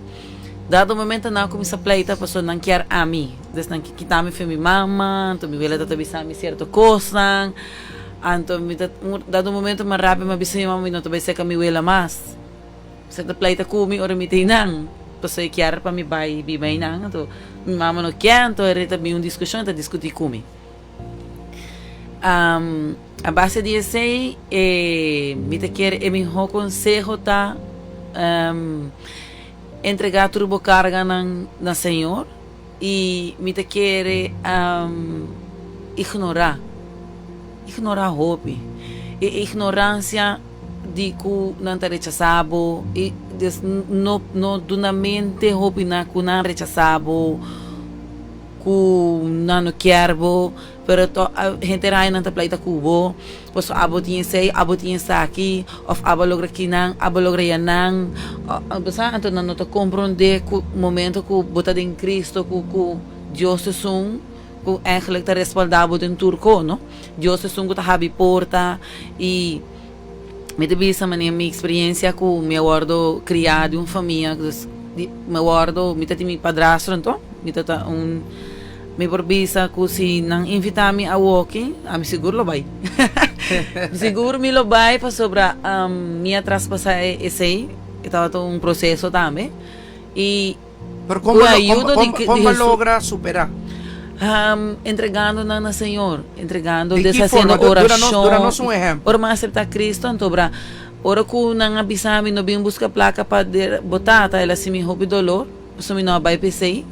dado momento nan a cuminsa pleita pasobra nan kier ami. Des nan ke kita mi fen mi mama, anto mi wela ta bisa mi cierto cosnan. Anto mi ta, dado momento mi a rabia mi a bisa mi mama mi no ta bay seca mi wela mas. Se ta pleita cu mi ora mi ta einan, pasobra e kier pa mi bay biba einan, anto mi mama no kier, anto e ta bin un discusion, e ta discuti cu mi. A base di esei e mi ta kere e mihó konseho ta entregá tur bo karganan na Señor i mi ta kere ignorá, ignorá hopi e ignoransia di ku nan ta rechasá bo i no no duna mente hopi na ku nan rechasá bo. Ku nan no kier bo, pero to henter aña nan ta pleita ku bo, pasobra abo tin esei, abo tin esaki, of abo a logra kinan, abo a logra yanan, bo sa, anto nan no ta komprondé ku momento ku bo ta den Cristo, ku ku Dios esun ku eigenlijk ta respaldá bo den tur ko, no? Dios esun ku ta habri porta i mi ta bisa manera mi experiencia cu mi a wordo cria di un famia dus di mi a wordo mi ta tin mi padrastro anto mi ta ta un mi por bisa cu si nan invita mi awoki ami sigur lo bay sigur mi lo bay pasobra mi a traspasa esey e tabata un proceso tambe y Pero kon bo kon kon bo logra supera? Entregando nan na Señor, entregando, deshaciendo oracion. Duna nos un ehempel. Ora mi a acepta Cristo, anto bra, ora cu nan a bisa mi no bin busca placa pa bo tata, el a haci mi hopi dolor, pasobra mi no a bay p'esey,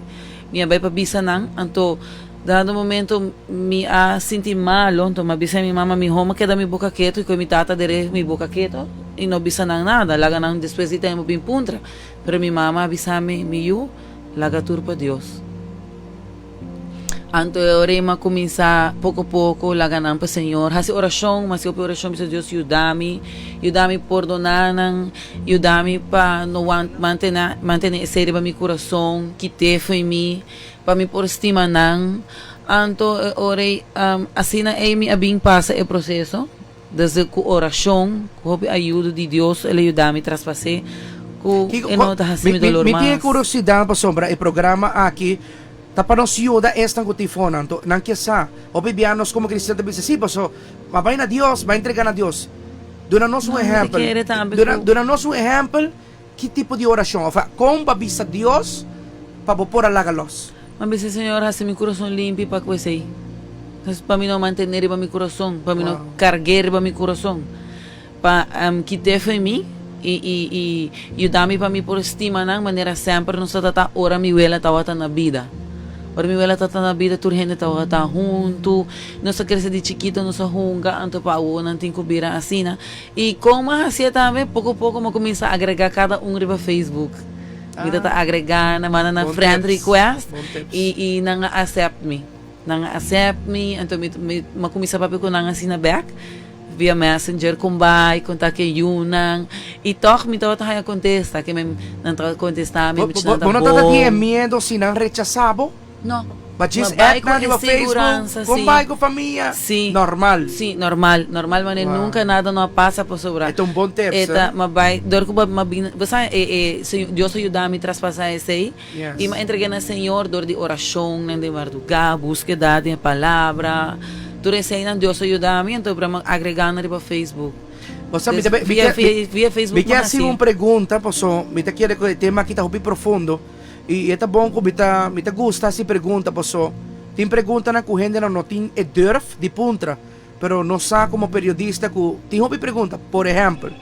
mi a bay pa bisa nan, anto dado momento mi a sinti malo, anto mi a bisa mi mama, miho mi a keda mi boca keto y cu mi tata dere mi boca keto y no bisa nan nada, laga nan despues di tempo bin puntra. Pero mi mama a bisa mi, Mi yu, laga tur pa Dios. Anto e ora ei mi a kuminsá poko poko laga nan pa Señor. Hasi orashon, mi hasi hopi orashon, bisa Dios yuda mi, yuda mi pordoná nan, yuda mi pa no mantené mantené esei riba mi kurason, kit'é fo'i mi, pa mi por stima nan. Anto e ora ei, asina ei mi a bin pasa e proseso. Desde cu oracion, cu hopi ayudo di Dios, el a yuda mi traspas'é cu e no ta haci mi dolor mas. Mi tin e curiosidad pasobra e programa aki ta pa nos yuda esnan cu tin fonan. Anto nan ke sa, hopi bia nos como cristian ta bisa, si paso ma bay na Dios, bay entrega na Dios. Duna nos un ehempel, duna nos un ehempel ki tipo di oracion of con bo a bisa Dios pa bo por a laga los. Mi a bisa, Señor, haci mi curason limpi pa cu esey. Pa mi no mantene riba mi curason, pa mi no cargu'e riba mi curason, pa kit'e fo'i mi y y y yuda mi pa mi por stima nan manera semper nos ta ta ora mi wela tawata na bida. Ora mi wela tawata na bida tur hende tawata huntu, nos a crece di chikito nos a hunga, anto pa awo nan tin cu bira asina. Y con mi a haci'e tambe, poco poco mi a cuminsa agrega cada un riba Facebook. Mi ta ta agrega nan, manda nan friend request y y nan a accept mi. Nan a accept mi, anto mi mi a cuminsa papia cu nan asina bek via messenger con bai, con ta ke yunan y toch mi tabata haya contesta ke men nan tabata contesta mi, mi Bo no tabata tin e miedo si nan rechasa bo? No. Ba djis add nan riba Facebook, con bai cu famia, normal. Si, normal, normal manera nunca nada no a pasa pasobra. E ta un bon tips, E ta, ma bai, dor cu bo a bin, bo sa e e Dios a yuda mi traspasa esey y mi a entrega na Señor dor di oracionnan den marduga, buskeda den e palabra, tur eseynan Dios a yuda mi, anto mi a agrega nan riba Facebook. Bo sa, mi ta, mi Via, via Facebook mi ke hasi un pregunta paso mi ta kere cu e tema aki ta hopi profundo. I e ta bon ku mi ta mi ta gusta hasi pregunta paso tin preguntanan ku hendenan no tin e durf di puntra. Pero nos sa komo periodista ku tin hopi pregunta. Por ehèmpel,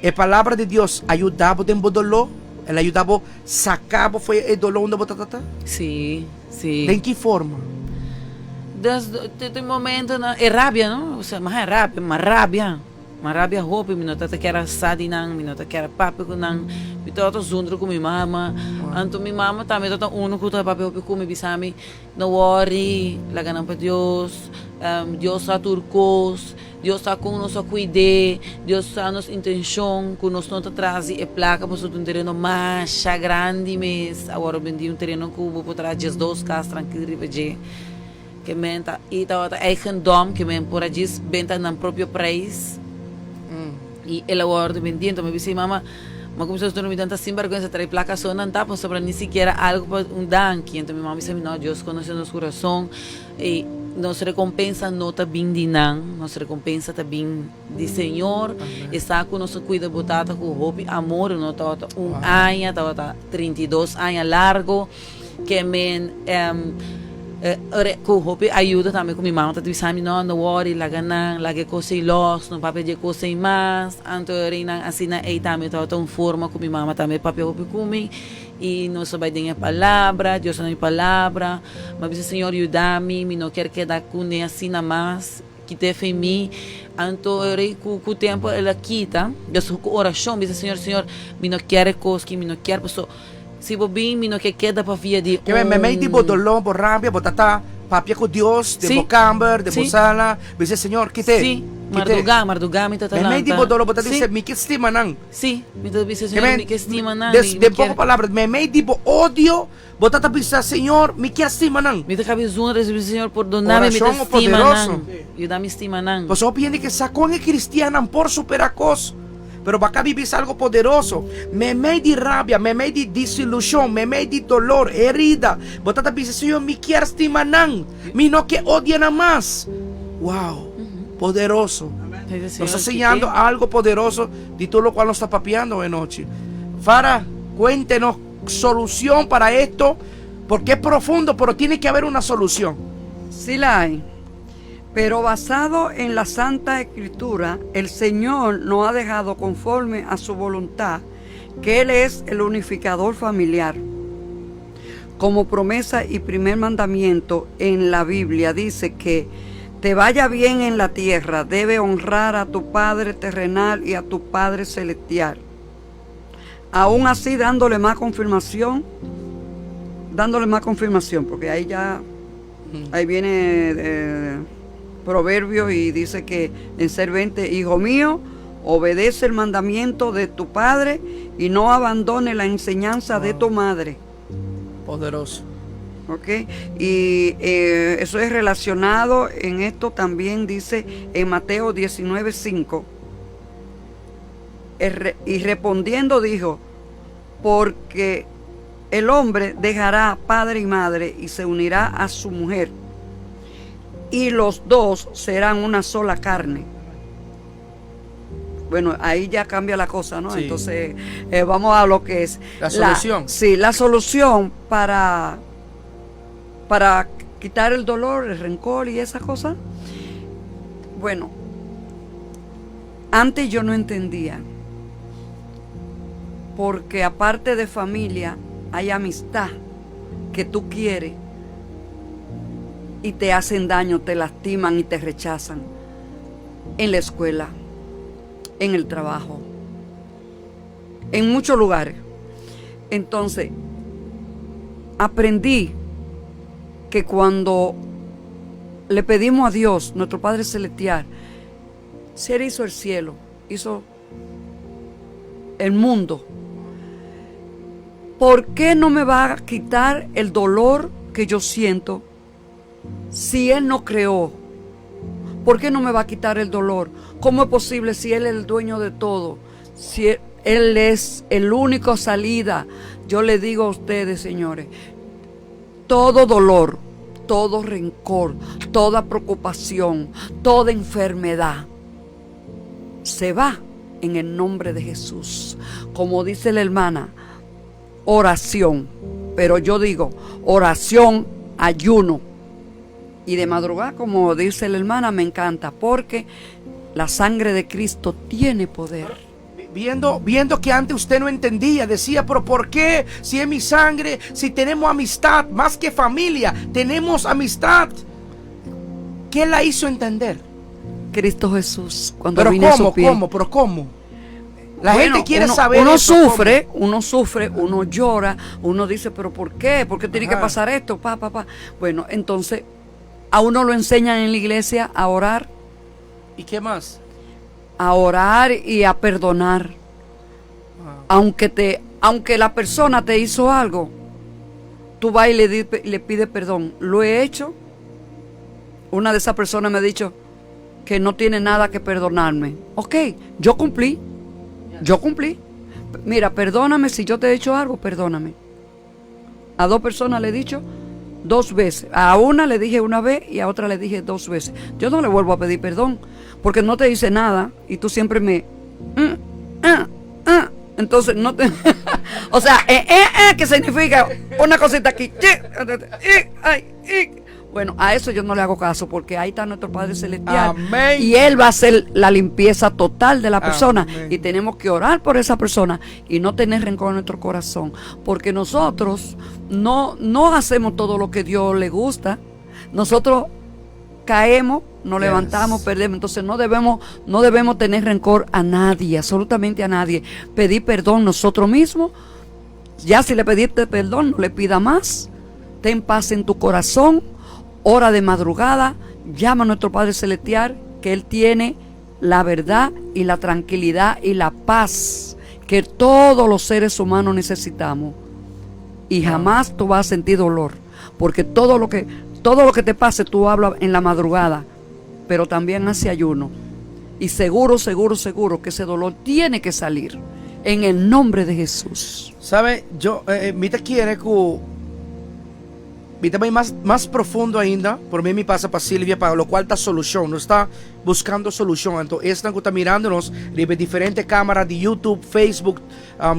e Palabra di Dios a yuda bo den bo doló? El a yuda bo saka bo for e doló unda bo ta ta? Sí, sí. Den ki forma? Des, tin momentonan, e rabia no, osea, mas e rabia, mas rabia. M'a rabia hopi, mi no ta ta kier a sa di nan, mi no ta kier a papia ku nan, mi tabata zundra ku mi mama. Anto mi mama tambe tabata unu ku ta papia hopi ku mi, bisa mi, No wòri, laga nan pa Dios, Dios sa tur kos, Dios sa kon nos a kuid'é, Dios sa nos intenshon, ku nos no ta tras di e plaka pasobra ta un tereno masha grandi mes. Awor bendí un tereno ku bo por traha diesdos kas trankil riba dje. Ke men ta i tabata eigendom ke men por a djis benta nan propio prijs i el a wòrdu bendí. Enton mi bisa mi mama, Ma kuminsá nos durmi tanta sinbergwensa trae plaka so nan ta pasobra ni sikiera algu pa un danki. Enton mi mama bisa mi, No, Dios konosé nos kurason i nos rekompensa no ta bin di nan, nos rekompensa ta bin di Señor. E sa ku nos a kuida bo tata ku hopi amor, no tabata un aña, tabata 32 aña largo. Ke men ku hopi ayuda tambe ku mi mama ta bisa mi no no wòri laga nan laga e kos ei lòs no papia di e kos ei mas anto reinan asina ei tambe tabata un forma ku mi mama tambe papia hopi ku mi i nos a bai den e palabra Dios a duna mi palabra mi a bisa Señor yuda mi mi no kier keda kuné asina mas kit'é fe mi anto rei ku ku tempu el a kita des ku orashon bisa Señor Señor mi no kier e kos ki mi no kier paso Si bo bin, mi no ke keda pa via di Ke meimei di bo un. doló, bo rabia, bo ta ta papia ku Dios den Sí, bo kamber, den bo sí. sala, bisa, Señor, kit'é, Sí, kit'é. mardugá, mardugá mi ta ta Meimei di bo lanta. doló, bo ta Sí, bisa, Mi ke stima nan. sí, mi ta bisa, Ke Señor, men, mi ke stima nan, des, mi, mi den poko kier. palabra, meimei di bo odio, bo ta ta bisa, Señor, mi kier stima nan. Mi ta kabi zundra i bisa, Señor, pordoná mi, mi ta Orashon stima poderoso. nan. Yuda mi stima nan. Pasobra hopi hende ke sa kon e kristiannan por superá kos. Pero bo a kabi bisa algo poderoso. Meimei di rabia, meimei di disilushon, meimei di dolor, herida, bo ta ta bisa, Señor, mi kier stima nan. Mi no ke odia nan mas. Wow! Poderoso. Nos ta siñando algo poderoso di tur lokual nos ta papiando awe nochi. Fara, cuéntenos solucion para esto, porque es profundo, pero tiene que haber una solucion. Sí la hay. Pero basado en la Santa Escritura, el Señor nos ha dejado conforme a su voluntad, que Él es el unificador familiar. Como promesa y primer mandamiento en la Biblia dice que te vaya bien en la tierra, debe honrar a tu Padre terrenal y a tu Padre celestial. Aún así, dándole más confirmación, dándole más confirmación, porque ahí ya, ahí viene eh, Proverbio y dice que en ser 20, hijo mío, obedece el mandamiento de tu padre y no abandone la enseñanza de tu madre. Poderoso. ¿Ok? Y eh, eso es relacionado en esto también dice en Mateo 19, 5. Y respondiendo dijo, porque el hombre dejará padre y madre y se unirá a su mujer, y los dos serán una sola carne. Bueno, ahí ya cambia la cosa, ¿no? Sí. Entonces, eh, vamos a lo que es. La solución. sí, la solución para, para quitar el dolor, el rencor y esas cosas. Bueno, antes yo no entendía, porque aparte de familia hay amistad que tú quieres y te hacen daño, te lastiman y te rechazan en la escuela, en el trabajo, en muchos lugares. Entonces, aprendí que cuando le pedimos a Dios, nuestro Padre Celestial, si Él hizo el cielo, hizo el mundo, ¿por qué no me va a quitar el dolor que yo siento si Él no creó? ¿Por qué no me va a quitar el dolor? ¿Cómo es posible si Él es el dueño de todo? Si Él, es el único salida. Yo le digo a ustedes, señores, todo dolor, todo rencor, toda preocupación, toda enfermedad se va en el nombre de Jesús. Como dice la hermana, oración. Pero yo digo, oración, ayuno. Y de madrugada, como dice la hermana, me encanta, porque la sangre de Cristo tiene poder. Viendo, viendo que antes usted no entendía, decía, pero ¿por qué? Si es mi sangre, si tenemos amistad, más que familia, tenemos amistad. ¿Qué la hizo entender? Cristo Jesús, cuando Pero vino a ¿cómo? su pie. ¿Cómo? ¿Pero cómo? La Bueno, gente quiere uno, saber Uno eso, ¿cómo? sufre, uno sufre, uno llora, uno dice, pero ¿por qué? ¿Por qué tiene que Ajá. pasar esto? Pa, pa, pa. Bueno, entonces, a uno lo enseñan en la iglesia a orar, ¿Y qué más? a orar y a perdonar. Aunque te, aunque la persona te hizo algo, tú vas y le, le pides perdón. Lo he hecho. Una de esas personas me ha dicho que no tiene nada que perdonarme. Ok, yo cumplí. Yo cumplí. Mira, perdóname si yo te he hecho algo, perdóname. A dos personas le he dicho dos veces. A una le dije una vez y a otra le dije dos veces. Yo no le vuelvo a pedir perdón porque no te hice nada y tú siempre me... ah, ah. Entonces no te... o sea, ¿qué significa? Una cosita aquí. Ay, eh. Bueno, a eso yo no le hago caso porque ahí está nuestro Padre Celestial. Amén. Y Él va a hacer la limpieza total de la persona. Amén. Y tenemos que orar por esa persona y no tener rencor en nuestro corazón. Porque nosotros no, no hacemos todo lo que Dios le gusta. Nosotros caemos, nos levantamos, perdemos. Entonces no debemos tener rencor a nadie, absolutamente a nadie. Pedir perdón nosotros mismos. Ya si le pediste perdón, no le pida más. Ten paz en tu corazón. Ora de madrugada. Llama a nuestro Padre Celestial, que Él tiene la verdad y la tranquilidad y la paz que todos los seres humanos necesitamos. Y jamás tú vas a sentir dolor, porque todo lo que te pase, tú hablas en la madrugada, pero también hace ayuno. Y seguro, seguro, seguro que ese dolor tiene que salir en el nombre de Jesús. ¿Sabe? Yo, mi ta kere ku mi ta bai mas, mas profundo ainda. Por mi, mi pasa pa Silvia, pa loke ta solushon. Nos ta buskando solushon. Anto, esnan ku ta mirando nos, riba diferente kamara di YouTube, Facebook,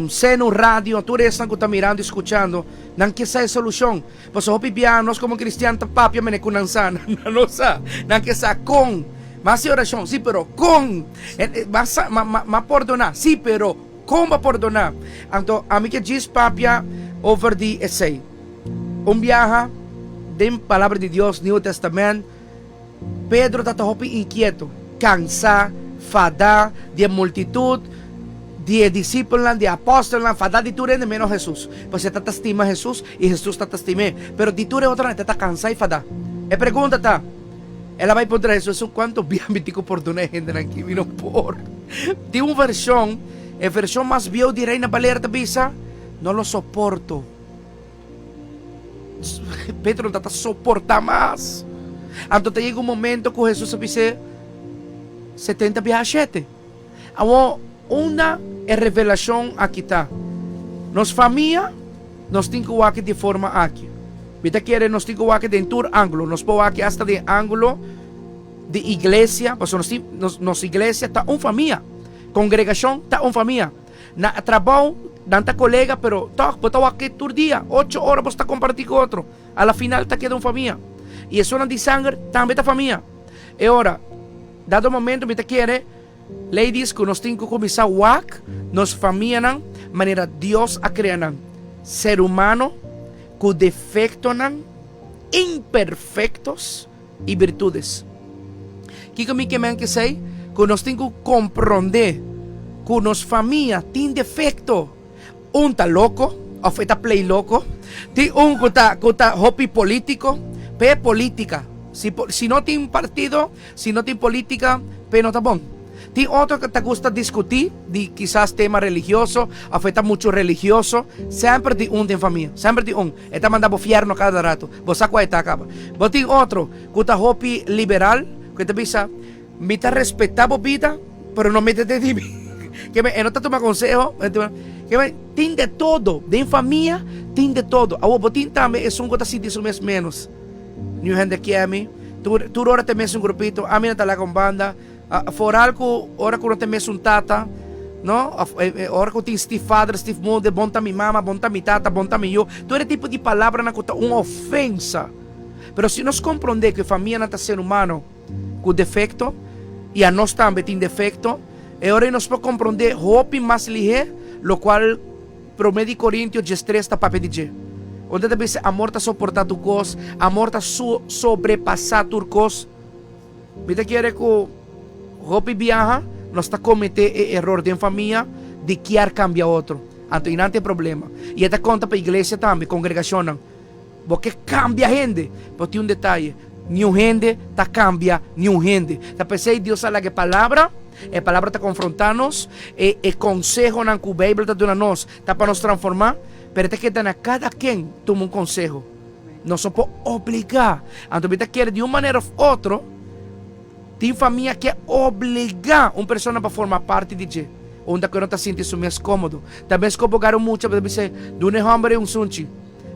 Seno Radio, tur esnan ku ta mirando i skuchando, nan ke sa solushon. Pues hopi bia, nos komo kristian ta papia mene ku nan sa, no sa, nan ke sa kon. Mas orashon, sí, pero kon. Mas, ma, ma, ma pordoná, sí, pero kon pa pordoná? Anto, ami ke djis papia over di esei. Un biaha, den Palabra di Dios, New Testament, Pedro tabata hopi inkieto, kansá, fadá, di multitut, di disipelnan, di apòstelnan, fadá di tur hende menos Jesus. Pues e tabata stima Jesus i Jesus tabata stim'é. Pero di tur otro e tabata kansá i fadá. E pregunta ta, el a bai puntra Jesus, kuantu bia mi tin ku pordoná hendenan aki? Mi no por. Tin un vershon, e vershon mas bieu di Reina Valera ta bisa, no lo soporto. Pedro no ta soportá mas. Anto ta yega un momento ku Jesus a bis'é 70 biaha 7. Awor, unda e revelashon aki ta? Nos famia, nos tin ku wak di forma aki. Mi ta kere nos tin ku wak den tur ángulo. Nos por wak asta den ángulo di iglesia, pasobra nos tin, nos, nos iglesia ta un famia. Kongregashon ta un famia. Na trabou, nan ta kolega, pero tòg bo ta wak tur dia, 8 ora bo ta kompartí ku otro. A la final ta keda un famia. I esunnan di sanger tambe ta famia. E ora, dado momento mi ta kere, ladies, ku nos tin ku kuminsá wak nos famianan manera Dios a krea nan. Ser humano ku defektonan, imperfektos i birtudes. Kiko mi ke men ku esei? Ku nos tin ku komprondé ku nos famia tin defekto. Un ta loko, òf e ta play loko. Tin un ku ta hopi polítiko, p'e polítika. Si, si no tin partido, si no tin polítika, p'e no ta bon. Tin otro ku ta gusta diskutí di kisas tema religioso, òf e ta muchu religioso. Semper tin un den famia, semper tin un. E ta manda bo fièrnu kada ratu. Bo sa kua e ta kaba. Bo tin otro ku ta hopi liberal, ku ta bisa, mi ta respetá bo bida, pero no mete den mi. Ke men, e no ta tuma konseho. Ke men, tin de todo. Den famia, tin de todo. Awor, bo tin tambe esun ku ta sinti su mes menos. Niun hende kier mi. Tur, tur ora ta mes un grupito. Ami no ta laga un banda. Vooral ku ora ku no ta mes un tata, no? Of, ora ku tin stiefvader, stiefmoeder, bon ta mi mama, bon ta mi tata, bon ta mi yu. Tur e tipo di palabranan ku ta un ofensa. Pero si nos komprondé ku e famianan ta ser humano ku defekto, i anos tambe tin defekto, e ora ei nos por komprondé hopi mas lihé lokual Promé di Korintio diestres ta papia di dje. Unda ta bisa amor ta soportá tur kos, amor ta sobrepasá tur kos. Mi ta kere ku hopi biaha nos ta kometé e eror den famia di kier kambia otro. Anto einan ta e problema. I e ta konta pa iglesia tambe, kongregashonnan. Bo ke kambia hende, pero tin un detaye, niun hende ta kambia niun hende. Ta p'esei Dios a laga e Palabra, e Palabra ta konfrontá nos, e e konsehonan ku Beibel ta duna nos ta pa nos transformá, pero e ta keda na kada ken tuma un konseho. Nos no por obligá. Anto mi ta kere di un manera òf otro, tin famia ke obligá un persona pa forma parti di dje, unda ku e no ta sinti su mes kómodo. Ta mes ku bo gara un mucha, bo ta bisa, duna e hòmber ei un sunchi.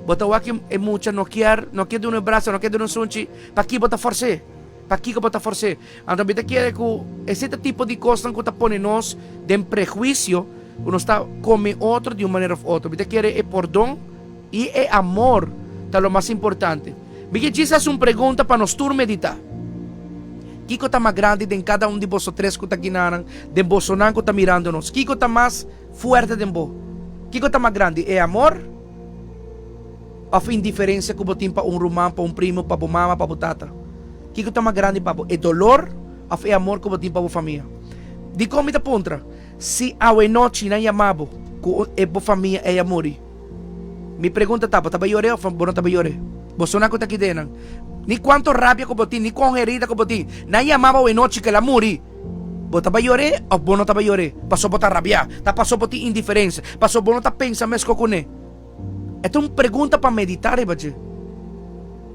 Bo ta wak e mucha no kier, no kier duna un brasa, no kier duna un sunchi, paki bo ta fors'é? Pakiko bo ta fors'é? Anto mi ta kere ku esei ta tipo di kosnan ku ta pone nos den prehuisio ku nos ta kome otro di un manera òf otro. Mi ta kere e pordon i e amor ta lo mas importante. Mi ke djis hasi un pregunta pa nos tur meditá. Kiko ta mas grandi den kada un di boso tres ku ta kinanan, den bosonan ku ta mirando nos? Kiko ta mas fuerte den bo? Kiko ta mas grandi, e amor? Of indiferensia ku bo tin pa un ruman, pa un primu, pa bo mama, pa bo tata? Kiko ta mas grandi pa bo, e dolor of e amor ku bo tin pa bo famia? Dikon mi ta puntra? Si awenochi nan yama bo ku e bo famia ei a muri, mi pregunta ta, bo ta bai yor'é of bo no ta bai yor'é? Bosonan ku ta kid'é nan, ni kuantu rabia ku bo tin, ni kon herida ku bo tin, nan yama bo awenochi ku el a muri. Bo ta bai yor'é òf bo no ta bai yor'é? Pasobra bo ta rabiá, ta pasobra bo tin indiferensia, pasobra bo no ta pensa meskos kuné. E ta un pregunta pa meditá riba dje.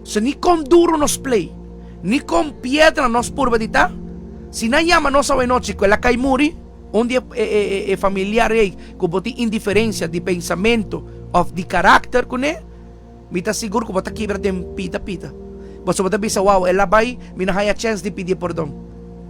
Si ni kon duru nos plei, ni kon piedra nos purba di ta, si nan yama nos awenochi ku el a kai muri, un di e familiar ei ku bo tin indiferensia di pensamentu òf di karakter kuné, Mi ta sigur ku bo ta kibra den pita pita. Boso bo ta bisa, Wow, el a bai, mi no haña chèns di pidié pordon.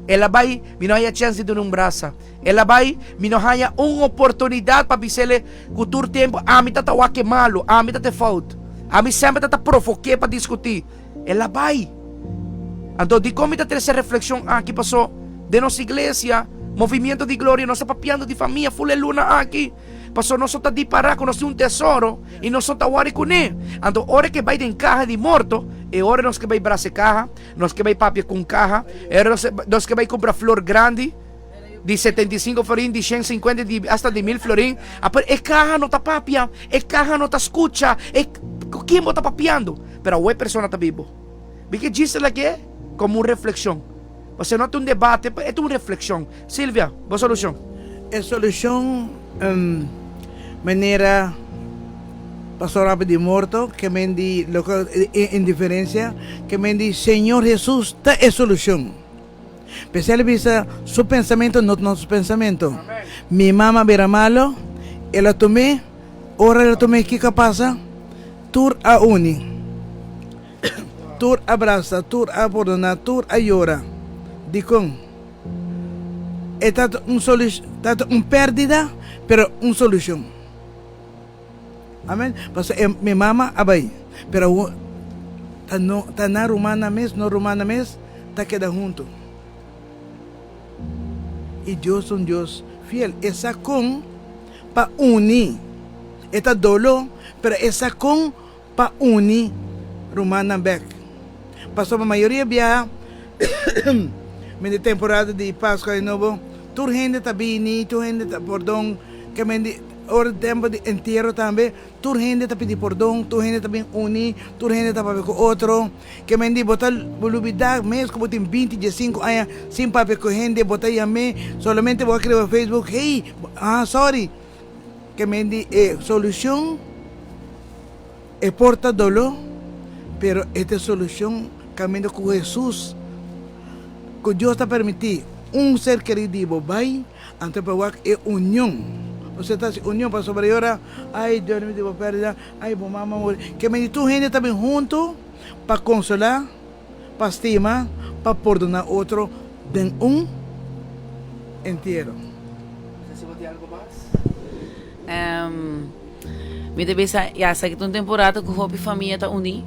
El a bai, mi no haña chèns di duna un brasa. El a bai, mi no haña un oportunidat pa bis'el ku tur tempu ami ta ta wak e malu, ami ta ta e fout. Ami semper ta ta provok'é pa diskutí. El a bai. Anto, dikon mi ta trese e reflekshon aki? Pasó den nos iglesia, Movimiento di Gloria, nos ta papiando di famia ful e luna aki. Pasobra nos no ta dipará ku nos tin un tesoro i nos no ta wòri kuné. Anto ora ke bai den kaha di morto, e ora nos ke bai brasa e kaha, nos ke bai papia ku un kaha, e ora nos ke bai kumpra flor grandi di 75 florin, di 150, di asta di 1000 florin. Pero e kaha no ta papia, e kaha no ta skucha, e ku kin bo ta papiando? Pero awe e persona ta bibo. Mi ke djis lag'é komo un reflekshon. Pasobra no ta un debate, e ta un reflexion. Silvia, bo solucion? E solucion manera Pastor a pidi morto, ke men di loke e indiferencia, ke men di Señor Jesus ta e solucion. P'esei el a bisa su pensamento no ta nos pensamento. Mi mama a bira malo, el a tum'é, ora el a tum'é kiko a pasa? Tur a uni. Tur a brasa, tur a pordoná, tur a yora. Dikon? E ta un ta un pèrdida, pero un solushon. Amen. Pasobra e mi mama a bai, pero awor ta no ta nan rumannan mes, nos rumannan mes ta keda huntu. I Dios ta un Dios fiel. E sa kon pa uni. E ta doló, pero e sa kon Pa uni rumannan bek. Pasobra mayoria biaha mende temporada di Pascua Aña Nobo tur hende ta bini, tur hende ta pordon, ke mende ora di tempo di entiero tambe tur hende ta pidi pordon, tur hende ta bin uni, tur hende ta papia ku otro, ke mende bo ta bo lubida mes ku bo tin binti diesinku aña sin papia ku hende bo ta yam'é solamente bo a kriba Facebook hey ah sorry. Ke men di e solucion e por ta dolo, pero e ta e solucion caminda cu Jesus, cu Dios ta permiti un ser keri di bo bay, anto pa wak e union. Pasobra ta haci union pasobra e ora, ay Dios mi di bo perdida, ay bo mama muri. Ke men di tur hende ta bin hunto pa consola, pa stima, pa pordona otro den un entiero. Si bo tin algo mas? Mi ta bisa, ya, esaki ta un temporada ku hopi famia ta uní.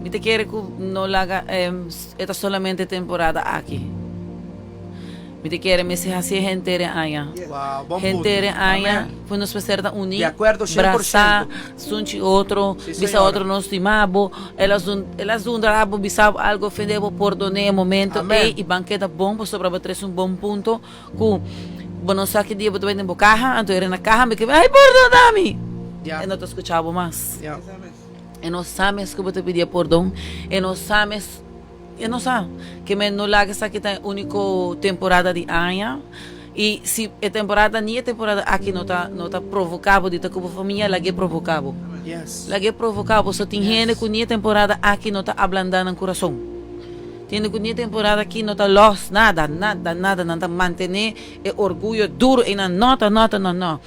Mi ta kere ku no laga e ta solamente temporada aki. Mi ta kere mester hasi e henter e aña. Wow, bon punto. Henter e aña Amen. ku nos mester ta uní, Di akuerdo brasá, 100%. sunchi otro, Sí, bisa señora. otro nos stima bo. El a zun, el a zundra bo, bisa bo algu, ofendé bo, pordoné e momento Amen. ei i ban keda bon pasobra bo trese un bon punto ku bo no sa ki dia bo ta bai den bo kaha, anto e na kaha mi ke, ai pordona mi! Ya. E no ta skucha bo mas. Ya. E no sa mes ku bo ta pidié pordon, e no sa mes, e no sa. Ke men no laga esaki ta e úniko temporada di aña. I si e temporada, ni e temporada aki no ta no ta provoká bo di ta ku bo famia, lag'é provoká bo. Yes. Lag'é provoká bo. So tin hende ku ni e temporada aki no ta ablandá nan kurason. Tin hende ku ni e temporada aki no ta lòs nada, nada, nada. Nan ta mantené e orguyo duru einan, no ta, no ta, no, no.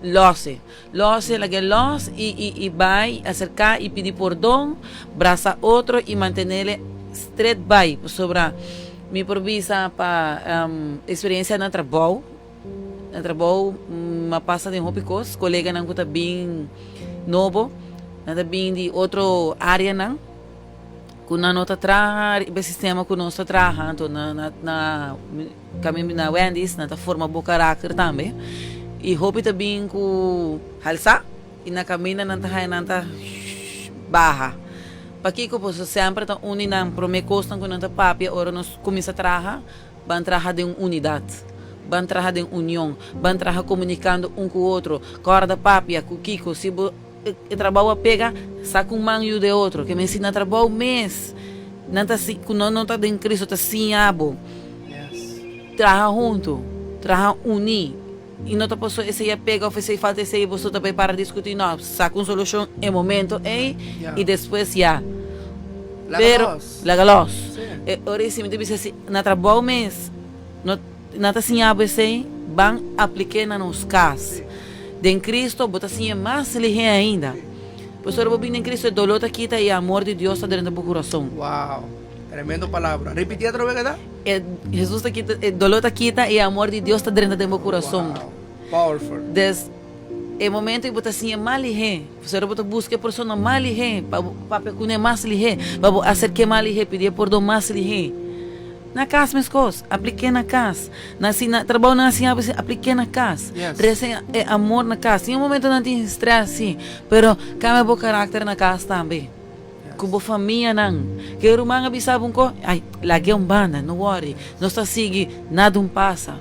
Lòs'e. Lòs'e, lag'é lòs i i i bai aserká i pidi pordon, brasa otro i mantenele stret bai. Pasobra mi por bisa pa eksperensia na trabou, na trabou mi a pasa den hopi kos, koleganan ku ta bin nobo, nan ta bin di otro áreanan ku nan no ta traha riba e sistema ku nos ta traha, anto na na na. Kaminda na Wendy's nan ta forma bo karakter tambe y hopi ta bin ku halsa y na kaminda nan ta haya nan ta baha. Pakiko? Pasobra semper ta uni nan prome kosnan ku nan ta papia ora nos kuminsa traha, ban traha den un unidat, ban traha den union, ban traha komunikando un ku otro, kòrda papia ku kiko si bo e trabou a pega sa ku un man yuda e otro. Ke men si na trabou mes nan ta si ku no ta den Kristo ta siña bo. Traha huntu, traha uní. I no ta pasobra esei a pega òf esei falta esei boso ta bai para diskutí. No, saka un solushon e momento ei i despues ya. Pero, laga lòs. E ora ei si mi ta bisa si na trabou mes no nan ta siña bo esei, ban aplik'é na nos kas. Den Kristo bo ta siñ'é mas lihé ainda. Pasobra bo bini den Kristo e doló ta kita i e amor di Dios ta drenta bo kurason. Tremendo palabra. Ripití otro vez, keda? E Jesus ta kita, e dolor ta kita i e amor di Dios ta drenta den bo kurason. Wow. Powerful. Des e momento ei bo ta siña mas lihé. Pasobra bo ta buska e persona mas lihé pa bo papia kuné mas lihé, pa bo aserk'é mas lihé, pidié pordon mas lihé. Na kas meskos, aplik'é na kas. Na si na trabou nan a siña bo esei, aplik'é na kas. Yes. Trese e amor na kas. Tin un momento nan tin strès, sí, pero kambia bo karakter na kas tambe. Ku bo famianan. Ke ruman a bisa bo un ko, ay, lag'é un banda, no wòri, nos ta sigui, nada un pasa.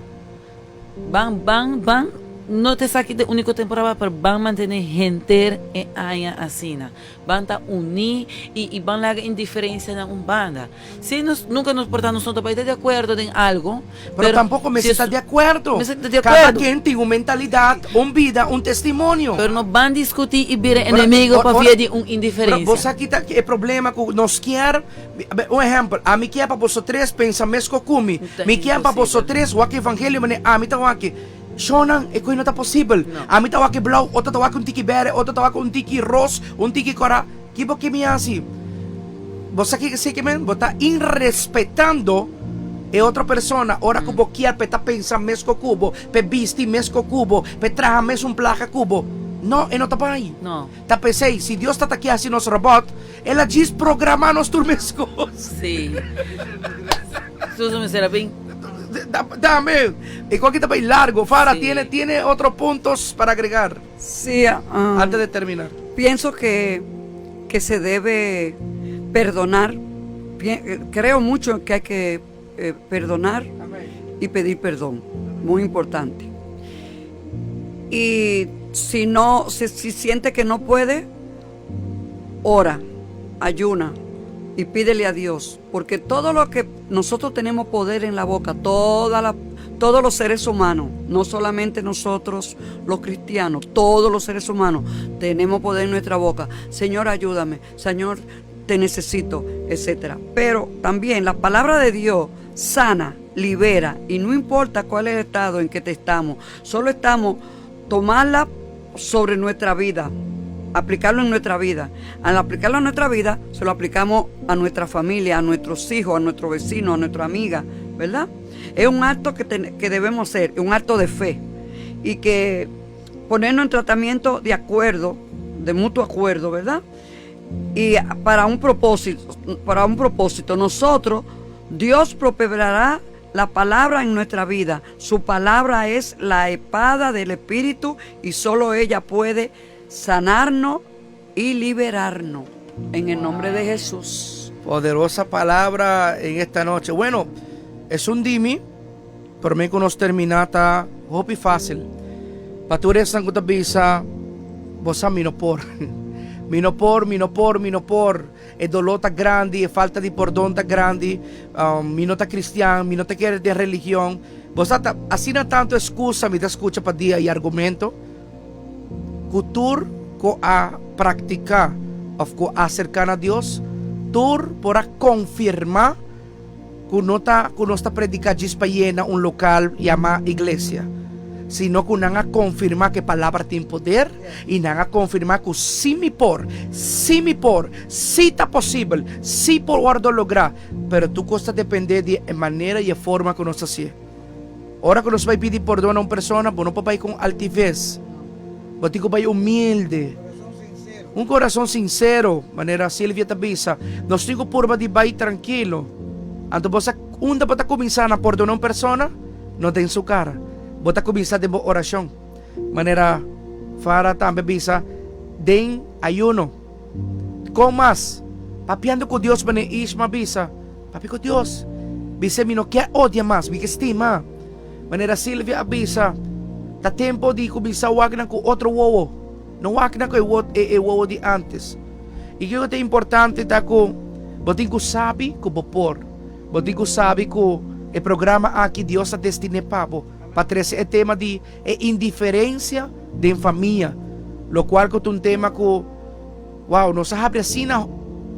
Ban, ban, ban, no ta esaki ta e úniko temporada, pero ban mantené henter e aña asina. Ban ta uní i i ban laga indiferensianan un banda. Si nos nunka nos por ta nos no ta bai ta di akuerdo den algo, Pero tampoco mester ta di acuerdo. Mester ta di Cada acuerdo. quien tin un mentalidad, un bida, un testimonio. Pero no ban discuti y bira Pero, enemigo or- pa or- via di un Pero indiferencia. bo sa kita e problema cu nos kier, un ehempel, ami kier pa boso tres pensa mesco cu mi. Ta Mi kier pa boso imposibel. tres wak evangelio mane ami ta wak. Shownan, e coi no ta posibel. No. Ami ta wak blauw, otro ta wak un tiki berde, otro ta wak un tiki ros, un tiki cora. Ki bo ke mi hasi? Bo sa kiko esei ke men? Bo ta irrespetando e otro persona ora ku bo kier p'e ta pensa mesko ku bo, p'e bisti mesko ku bo, p'e traha mesun plaka ku bo. No, e no ta bai. No. Ta p'esei, si Dios ta ta ke hasi nos robot, el a djis programa nos tur meskos. Sí. Suso mi serapin. Dame. E ku aki ta bai largo. Fara, Sí. tiene, tiene otro puntos para agregar Sí, antes de terminar. Pienso que, que se debe perdonar. Creo mucho que hay que eh, perdonar y pedir perdón. Muy importante. Y si no, si, si siente que no puede, ora, ayuna y pídele a Dios, porque todo lo que nosotros tenemos poder en la boca, toda la, todos los seres humanos, no solamente nosotros los cristianos, todos los seres humanos tenemos poder en nuestra boca. Señor, ayúdame, Señor, te necesito, etcétera. Pero también la palabra de Dios sana, libera y no importa cuál es el estado en que te estamos, solo estamos tomarla sobre nuestra vida, aplicarlo en nuestra vida. Al aplicarlo en nuestra vida, se lo aplicamos a nuestra familia, a nuestros hijos, a nuestros vecinos, a nuestra amiga, ¿verdad? Es un acto que, que debemos hacer, un acto de fe. Y que ponernos en tratamiento de acuerdo, de mutuo acuerdo, ¿verdad? Y para un propósito, para un propósito, nosotros, Dios prosperará la palabra en nuestra vida. Su palabra es la espada del Espíritu y solo ella puede sanarnos y liberarnos. En el nombre de Jesús. Poderosa palabra en esta noche. Bueno, esun di mi, promé ku nos terminá ta hopi fásil. Pa tur esnan ku ta bisa, Bo sa mi no por. Mi no por, mi no por, mi no por. E doló ta grandi, e falta di pordon ta grandi. Mi no ta kristian, mi no ta kere den religion. Bo sa ta asina tantu eskusa mi ta skucha pa dia i argumento ku tur ku a praktiká òf ku a aserká na Dios, tur por a konfirmá ku no ta ku nos ta prediká djis pa yena un lokal yamá iglesia, sino ku nan a konfirmá ku e palabra tin poder i nan a konfirmá ku sí mi por, sí mi por, sí ta posibel, sí por wòrdu lográ, pero tur kos ta dependé di e manera i e forma ku nos ta hasié. Ora ku nos bai pidi pordon na un persona, bo no por bai ku un altives, bo tin ku bai humilde. Un corazon sincero, manera Silvia ta bisa, nos tin cu purba di bay trankilo. Anto bo sa unda bo ta cuminsa na pordona un persona? No den su cara. Bo ta cuminsa den bo oracion. Manera Farah tambe bisa, den ayuno. Con mas? Papiando cu Dios manera Ishma bisa, Papia cu Dios. Bis'e mi no kier odia mas, mi ke stima. Manera Silvia a bisa, ta tempo di cuminsa wak nan cu otro wowo. No wak na ku e wot e e wowo di antes. I kiko ta importante ta ku bo tin ku sabi ku bo por. Bo tin ku sabi ku e programa aki Dios a destiné pa bo pa trese e tema di e indiferensia den famia, lokual ku ta un tema ku wow nos a habri asina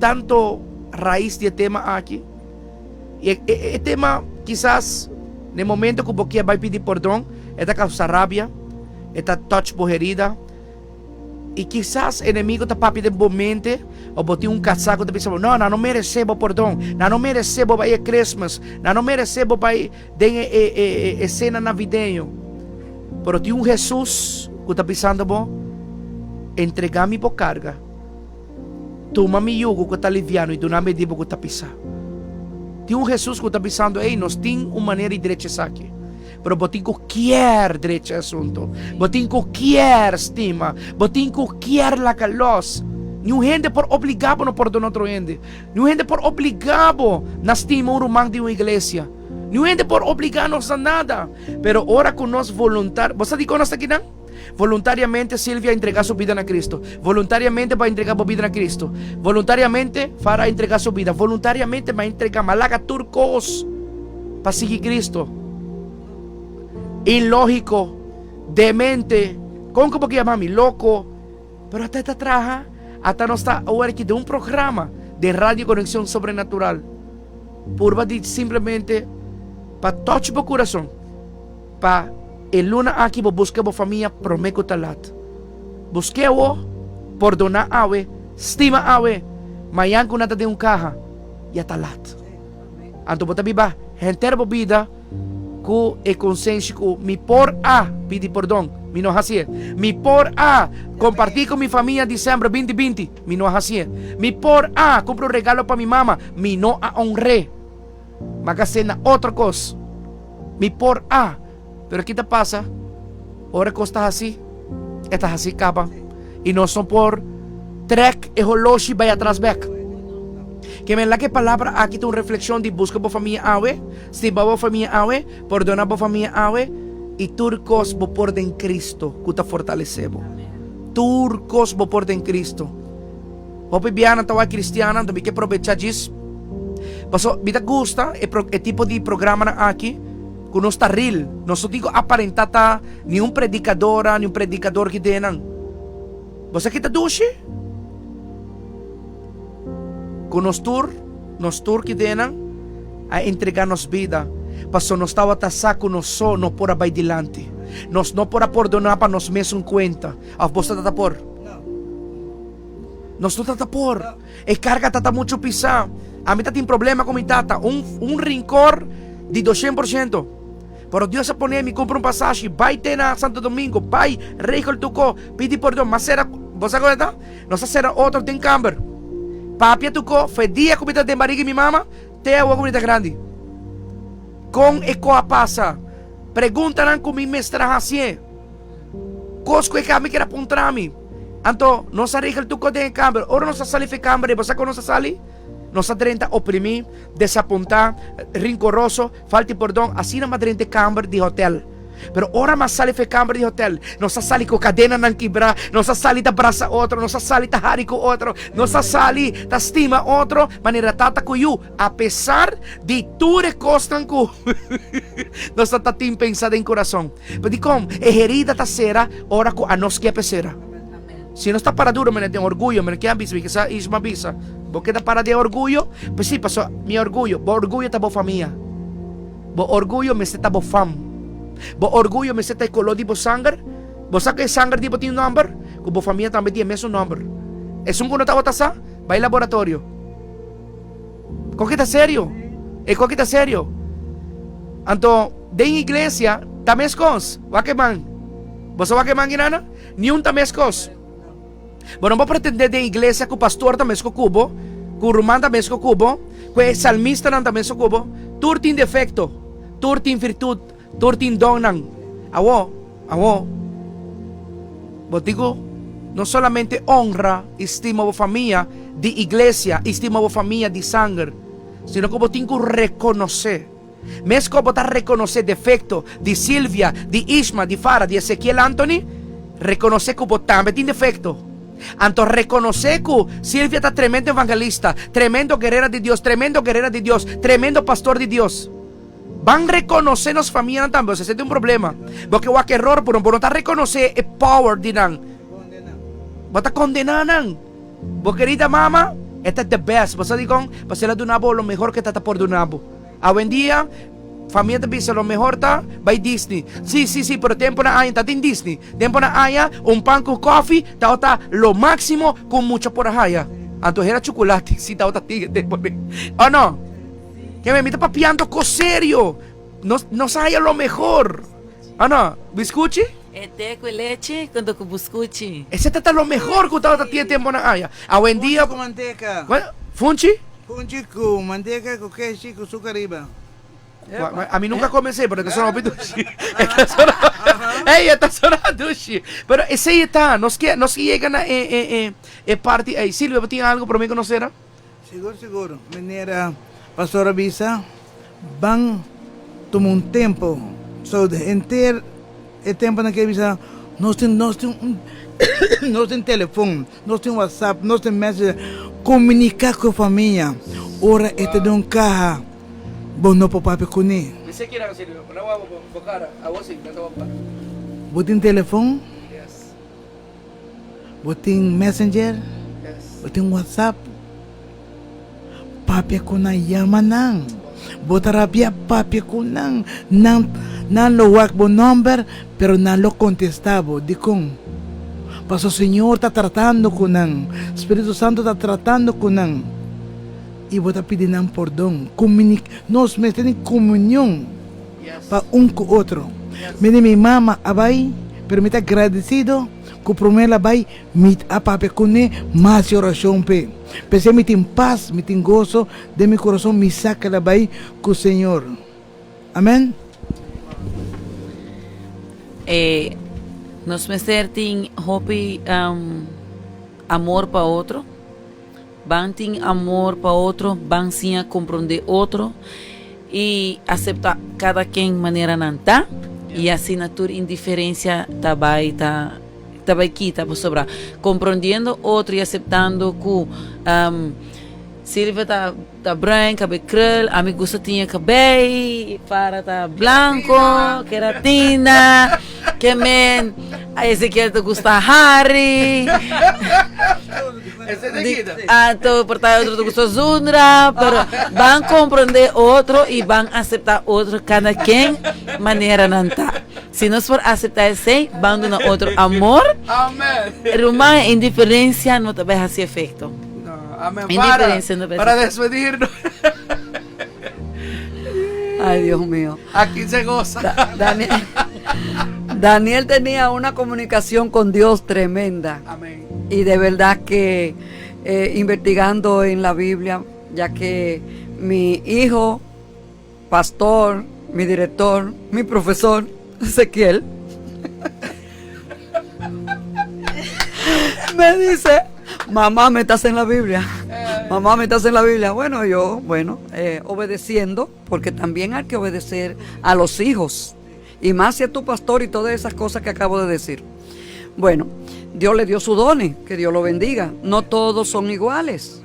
tanto rais di e tema aki. I e e tema kisas na e momento ku bo kier bai pidi pordon e ta kausa rabia. E ta touch bo herida. I kisas enemigo ta papia den bo mente o bo tin un kasá ku ta bisa bo, no, nan no meresé bo pordon, nan no meresé bo bai e Christmas, nan no meresé bo bai den e e e e sena navideño. Pero tin un Hesus ku ta bisando bo, Entregá mi bo karga, tuma mi yugo ku ta liviano i duna mi di bo ku ta pisá. Tin un Hesus ku ta bisando, ey, nos tin un manera di drecha esaki. Pero bo tin ku kier drecha e asunto. Bo tin ku kier stima. Bo tin ku kier laga los. Niun hende por obligá bo na pordona otro hende. Niun hende por obligá bo na stima un ruman di un iglesia. Niun hende por obligá nos na nada. Pero ora ku nos voluntar, bo sa dikon nos ta kinan? Voluntariamente Silvia a entregá su bida na Cristo. Voluntariamente bo a entregá bo bida na Cristo. Voluntariamente Farah a entregá su bida. Voluntariamente mi a entregá, mi a laga tur kos pa sigui Cristo. Ilógiko, demente, kon ku bo ke yama mi? Loko. Pero ata e ta traha, ata nos ta awor aki den un programa den Radio Conexión Sobrenatural. Purba di simplemente pa touch bo kurason. Pa e luna aki bo buska bo famia prome ku ta lat. Busk'é awo, pordoná awe, stima awe, mañan ku nan ta den un kaha, ya ta lat. Anto bo ta biba henter bo bida ku e konsenshi ku mi por a pidi pordon, mi no hasié. Mi por a kompartí ku mi famia disember binti binti, mi no a hasié. Mi por a kumpra un regalo pa mi mama, mi no a honr'é. M'a kas'é na otro kos. Mi por a, pero ki ta pasa? Ora e kos ta hasi, e ta hasi kaba. I nos no por trek e holoshi bai atras bek. Ke men laga e palabra aki ta un reflekshon di buska bo famia awe, stima bo famia awe, pordona bo famia awe, i tur kos bo por den Kristo ku ta fortalesé bo. Tur kos bo por den Kristo. Hopi bianan ta wak kristiannan, ta mi ke probecha djis. Paso mi ta gusta e pro, e tipo di programanan aki ku nos ta real. Nos no tin ku aparentá ta ni un predikadora ni un predikador ki den nan. Bo sa ki ta dushi? Ku nos tur, nos tur ki den nan a entregá nos bida paso nos tabata sa ku nos so no por a bai dilanti. Nos no por a pordoná pa nos mesun kuenta. Òf bo sa ta ta por? Nos no ta ta por. E carga ta ta mucho pisá. Ami ta tin problema cu mi tata. Un, un rincor di doshen por ciento. Pero Dios a pone mi cumpra un pasashi, bai te na Santo Domingo, bai regel tuco, pidi pordon. Mas cera, bo sa con ta? Nos a cera otro den camber. Papia tuko, fe dia ku mi ta den barigi mi mama, te awor ku mi ta grandi. Kon e ko a pasa? Preguntanan ku mi mester a hasié. Kos ku e ka mi kier a puntra mi. Anto, nos a regel tuko den e kamber. Ora nos a sali fe kamber, bo sa kon nos a sali? Nos a drenta oprimí, desapuntá, rinkoroso, falta di pordon, asina m'a drenta e kamber di hotel. Pero ora m'a sali for e kamber di hotel, nos a sali ku kadenanan kibrá, nos a sali ta brasa otro, nos a sali ta hari ku otro, nos a sali ta stima otro manera tata ku yu, apesar di tur e kosnan ku nos ta ta tin pensa den kurason. Pero dikon e herida ta sera ora ku anos ke pa e sera? Si nos ta para duro mene den orguyo, mene ken a bisa mi kisa Isma bisa, bo keda para den orguyo? Pues si, paso mi orguyo, bo orguyo ta bo famia. Bo orguyo mester ta bo fam. Bo orguyo mester ta e koló di bo sanger. Bo sa ku e sanger di bo tin un nòmber? Ku bo famia tambe tin e mesun nòmber. Esun ku no tabata sa, bai laboratorio. Koke ta serio. E koke ta serio. Anto, den iglesia ta meskos. Wak e man. Bo sa wak e man, Ginana? Niun ta meskos. Bo no por pretendé den iglesia ku pastor ta mesko ku bo, ku ruman ta mesko ku bo, ku e salmistanan ta mesko ku bo. Tur tin defekto, tur tin virtut, tur tin donnan. Awor, awor, bo tin ku no solamente honra i stima bo famia di iglesia i stima bo famia di sanger, sino ku bo tin ku rekonosé. Mesco bo ta reconoce defecto di Silvia, di Ishma, di Farah, di Ezekiel Anthony, reconoce cu bo tambe tin defecto. Anto reconoce cu Silvia ta tremendo evangelista, tremendo guerrera di Dios, tremendo guerrera di Dios, tremendo pastor di Dios. Ban reconoce nos famianan tambe, osea esei ta un problema. Bo ke wak error pero bo no ta reconoce e power di nan. Bo ta condena nan. Bo kerida mama, e ta the best. Bo sa dikon? Pasobra el a duna bo lo mehor ku e tata por duna bo. Awendia, famia ta bisa lo mehor ta bai Disney. Sí, sí, sí, pero temponan aña ta tin Disney. Temponan aña, un pan ku kofi tabata lo máksimo ku un mucha por a haya. Anto hera chukulati sí tabata tin e temponan. O no? Ke mi ta papiando kos serio. Nos, nos a haya lo mehor. O no? Biskuchi? E te ku lechi kunto ku buskuchi. Ese ta ta lo mehor ku tabata tin e temponan aña. Awendia. Funchi ku manteka. Funchi? Funchi ku manteka ku keshi ku suka riba. Ami nunca come esey, pero e ta sona hopi dushi. E ta sona, ey, e ta sona dushi. Pero esey e ta, nos ke, nos ke yega na e, e, e, e parti ey. Silvia, bo tin algo prome ku nos sera? Sigur, sigur. Manera pastor a bisa, ban tuma un tempo. So, henter e temponan ke bisa, nos tin, nos tin un, nos tin telefon. Nos tin WhatsApp, nos tin Messenger, komuniká ku e famia. Ora e ta den un kaha, bo no por papia kuné. Bo tin telefon, bo tin Messenger, bo tin WhatsApp, papia ku nan, yama nan. Bo ta rabia, papia ku nan. Nan nan lo wak bo nòmber, pero nan lo kontestá bo. Dikon? Pasobra Señor ta tratando ku nan, Spiritu Santu ta tratando ku nan, i bo ta pidi nan pordon. Komunik, nos mester tin komunion pa un ku otro. Mira, mi mama a bai, pero mi ta gradesido ku promé el a bai, Mi a papia kuné, m'a hasi orashon p'e. P'esei mi tin pas, mi tin goso den mi kurason, mi sa keda bai ku Señor. Amèn. E nos mester tin hopi amor pa otro. Ban tin amor pa otro, ban siña komprondé otro i aseptá kada ken manera nan ta, i asina tur indiferensia ta bai ta ta bai kita pasobra komprondiendo otro i aseptando ku Silvia ta ta bruin kabei krul, ami gusta tiña kabei, Farah ta blanko, keratina, ke men Ezekiel ta gusta hari. Anto por ta otro ta gusta zundra, pero ban comprende otro y ban acepta otro cada quien manera nan ta. Si nos por acepta esey, ban duna otro amor. Ruman, indiferencia no ta bay haci efecto. Amen. Indiferencia no ta bay haci Para despedirnos. Ay, Dios mío. Aquí se goza. Daniel, Daniel tenía una comunicación con Dios tremenda. Amén. Y de verdad que... eh, investigando en la Biblia, ya que mi hijo, pastor, mi director, mi profesor, Ezequiel, me dice, mamá, me estás en la Biblia. Mamá, me estás en la Biblia. Bueno, yo, bueno, eh, obedeciendo, porque también hay que obedecer a los hijos. Y más si es tu pastor y todas esas cosas que acabo de decir. Bueno, Dios le dio su dones, que Dios lo bendiga. No todos son iguales.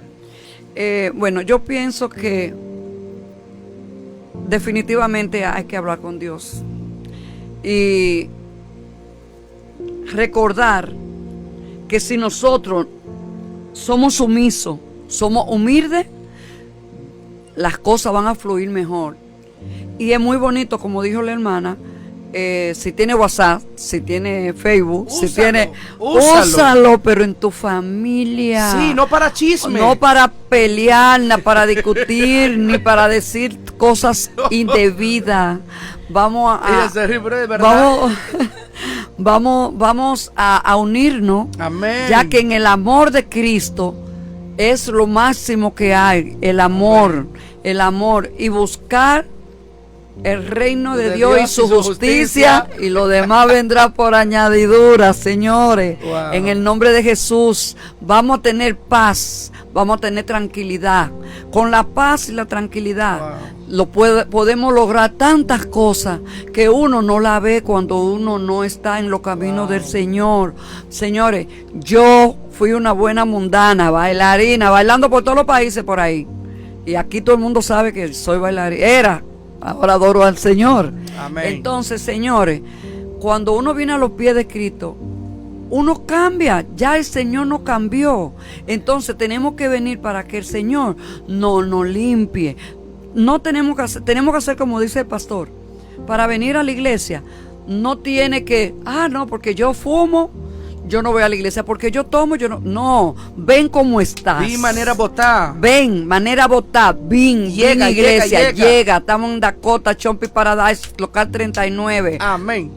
Eh, bueno, yo pienso que definitivamente hay que hablar con Dios. Y recordar que si nosotros somos sumisos, somos humildes, las cosas van a fluir mejor. Y es muy bonito, como dijo la hermana, eh, si tiene WhatsApp, si tiene Facebook, si tiene... Úsalo. Úsalo, pero en tu familia. Sí, no para chisme. No para pelear, ni para discutir, ni para decir cosas indebidas. Vamos a... Ella se ríe, pero de verdad. Vamos, vamos, vamos a, a unirnos. Amén. Ya que en el amor de Cristo es lo máximo que hay, el amor, el amor y buscar el reino de, Dios, y su, justicia, y lo demás vendrá por añadidura, señores. Wow. En el nombre de Jesús vamos a tener paz, vamos a tener tranquilidad. Con la paz y la tranquilidad Wow. lo puede, podemos lograr tantas cosas que uno no la ve cuando uno no está en los caminos del Señor. Señores, yo fui una buena mundana, bailarina, bailando por todos los países por ahí. Y aquí todo el mundo sabe que soy bailarina. Era, ahora adoro al Señor. Amén. Entonces, señores, cuando uno viene a los pies de Cristo, uno cambia, ya el Señor no cambió. Entonces tenemos que venir para que el Señor no nos limpie. No tenemos que hacer, tenemos que hacer como dice el pastor, para venir a la iglesia. No tiene que, ah, no, porque yo fumo, yo no voy a la iglesia, porque yo tomo, yo no. No, ven como estás. Vi manera botar. Ven, manera botar, ven, Llega, ven iglesia, llega, llega, llega. Estamos en Dakota, Chompi Paradise, local 39. Amén.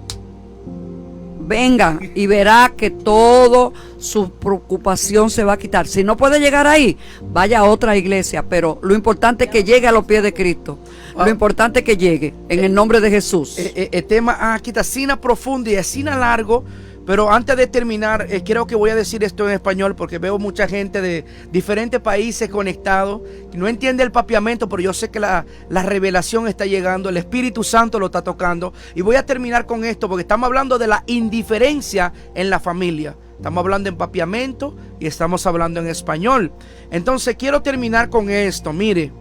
Venga y verá que todo su preocupación se va a quitar. Si no puede llegar ahí, vaya a otra iglesia, pero lo importante es que llegue a los pies de Cristo. Ah. Lo importante es que llegue en el nombre de Jesús. Eh, eh, el tema aquí está sina profundo y asina largo. Pero antes de terminar, eh, creo que voy a decir esto en español porque veo mucha gente de diferentes países conectados. No entiende el papiamento, pero yo sé que la, la revelación está llegando, el Espíritu Santo lo está tocando. Y voy a terminar con esto porque estamos hablando de la indiferencia en la familia. Estamos hablando en papiamento y estamos hablando en español. Entonces quiero terminar con esto. Mire,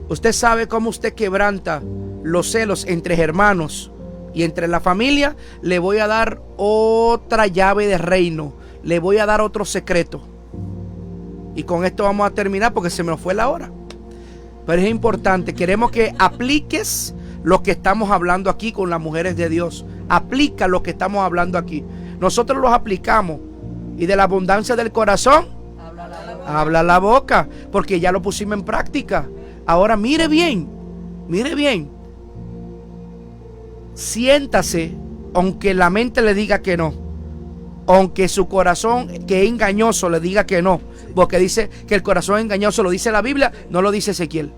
usted sabe cómo usted quebranta los celos entre hermanos y entre la familia. Le voy a dar otra llave de reino. Le voy a dar otro secreto. Y con esto vamos a terminar porque se me fue la hora. Pero es importante, queremos que apliques lo que estamos hablando aquí con las mujeres de Dios. Aplica lo que estamos hablando aquí. Nosotros los aplicamos. Y de la abundancia del corazón, habla la boca. Porque ya lo pusimos en práctica. Ahora mire bien, mire bien. Siéntase, aunque la mente le diga que no. Aunque su corazón, que es engañoso, le diga que no. Porque dice que el corazón engañoso lo dice la Biblia, no lo dice Ezequiel.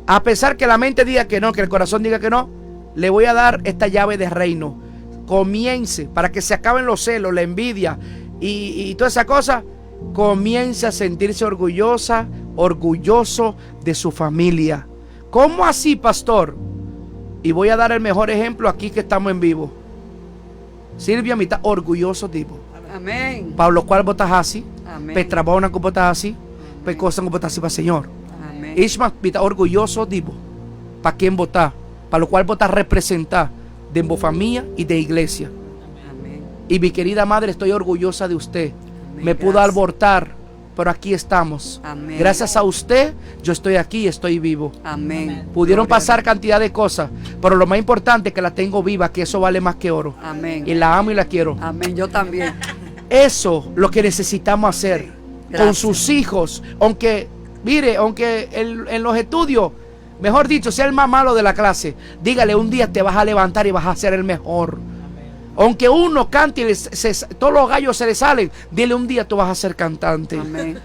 A pesar que la mente diga que no, que el corazón diga que no, le voy a dar esta llave de reino. Comience, para que se acaben los celos, la envidia y, y toda esa cosa. Comience a sentirse orgullosa, orgulloso de su familia. ¿Cómo así, pastor? Y voy a dar el mejor ejemplo aquí que estamos en vivo. Silvia, mitad orgulloso tipo. Amén. Pablo, ¿cuál botas así? Amén. Petrabona, ¿cómo botas así? Pecosa, ¿cómo botas así para Señor? Amén. Ishma, mitad orgulloso tipo. ¿Para quién votar? Para lo cual votar representar de familia y de iglesia. Amén. Y mi querida madre, estoy orgullosa de usted. Amén. Me pudo Gracias. abortar, pero aquí estamos. Amén. Gracias a usted, yo estoy aquí y estoy vivo. Amén. Pudieron Gloria a pasar cantidad de cosas, pero lo más importante es que la tengo viva, que eso vale más que oro. Dios. Amén. Y la amo y la quiero. Amén. Yo también. Eso lo que necesitamos hacer con Gracias. sus hijos, aunque, mire, aunque el- en los estudios, mejor dicho, sea el más malo de la clase, dígale un día te vas a levantar y vas a ser el mejor. Aunque uno cante y se, todos los gallos se le salen, dile un día tú vas a ser cantante. Amén.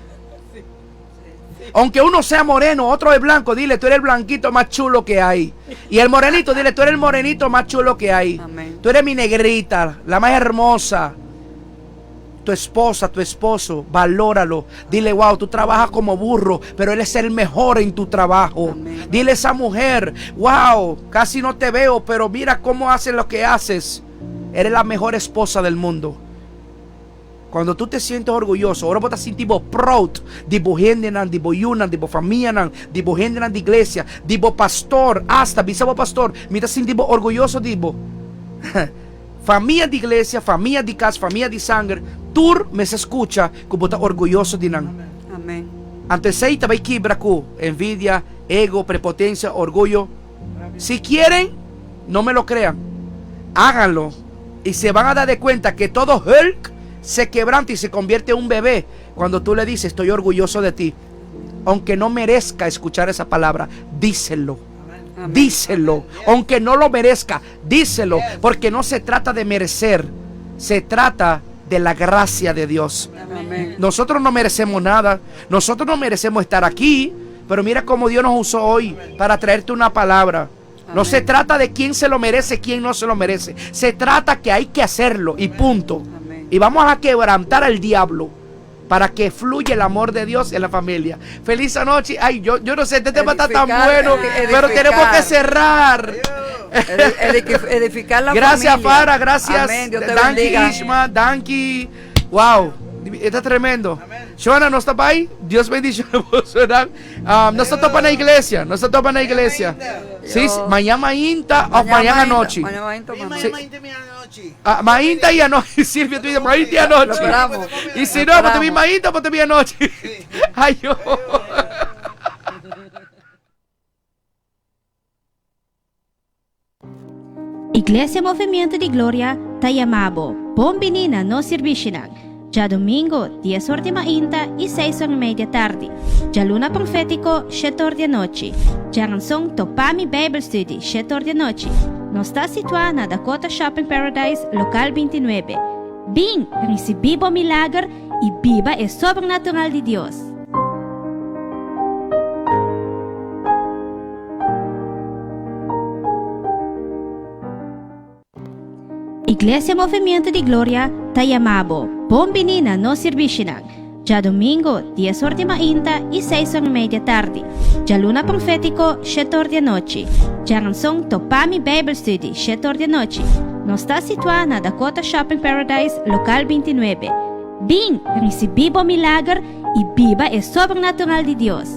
Aunque uno sea moreno, otro es blanco, dile, tú eres el blanquito más chulo que hay. Y el morenito, dile, tú eres el morenito más chulo que hay. Amén. Tú eres mi negrita, la más hermosa. Tu esposa, tu esposo, valóralo. Dile, wow, tú trabajas como burro, pero él es el mejor en tu trabajo. Amén. Dile a esa mujer, wow, casi no te veo, pero mira cómo haces lo que haces. Eres la mejor esposa del mundo. Cuando tú te sientes orgulloso, ahora vos te sintiendo proud di bo hendenan, di bo yunan, di bo famianan, di bo hendenan di iglesia, di bo pastor, hasta bisa bo pastor, mi ta sintibo orguyoso di bo. Famia di iglesia, famia di cas, famia di sanger, tur mester scucha cu bo ta orguyoso di nan. Amen. Anto esey ta bay kibra cu envidia, ego, prepotencia, orguyo. Si quieren, no me lo crean, háganlo y se van a dar de cuenta que todo Hulk se quebranta y se convierte en un bebé cuando tú le dices, estoy orgulloso de ti. Aunque no merezca escuchar esa palabra, díselo. Amén. Díselo. Aunque no lo merezca, díselo. Porque no se trata de merecer, se trata de la gracia de Dios. Amén. Nosotros no merecemos nada. Nosotros no merecemos estar aquí. Pero mira cómo Dios nos usó hoy para traerte una palabra. No Amén. se trata de quién se lo merece, quién no se lo merece. Se trata que hay que hacerlo y punto. Amén. Y vamos a quebrantar al diablo para que fluya el amor de Dios en la familia. Feliz noche. Ay, yo no sé, este tema está tan Edificar, bueno, pero tenemos que edificar. cerrar. Edificar la Gracias, familia. Fara. Gracias. Amén. Dios te Danki, bendiga. Ishma. Danki. Wow. Está tremendo. Shona, no está ahí. Dios bendiga. Um, no está topa na iglesia. No está topa na iglesia. Sí, Yo- mañana inta o mañana noche. Mañana inta, Mi mamá. Sí. mañana mi anoche. Ah, mainta y anoche. Silvia, tú dices mainta y Lo anoche. esperamos. Y si Lo no, pues te vi esperamos. mainta, pues te vi anoche. Ay, yo. Iglesia Movimiento di Gloria ta yama bo. Bon bini na nos servisio. Djadumingu, 10 or di mainta i 6 or i mei di atardi. Djaluna profétiko, 7 or di anochi. Djaranson Topami Bible Study, 7 or di anochi. Nos ta situá na Dakota Shopping Paradise, lokal 29. Bin, risibí bo milager i biba e sobrenatural di Dios. Iglesia Movimiento di Gloria ta yama bo. Bon bini na nos servisio. Djadumingu, 10 or di mainta i 6 or i mei di atardi. Djaluna profétiko, 7 or di anochi. Djaranson Topami Bible Study, 7 or di anochi. Nos ta situá na Dakota Shopping Paradise, lokal 29. Bin, risibí bo milager i biba e sobrenatural di Dios.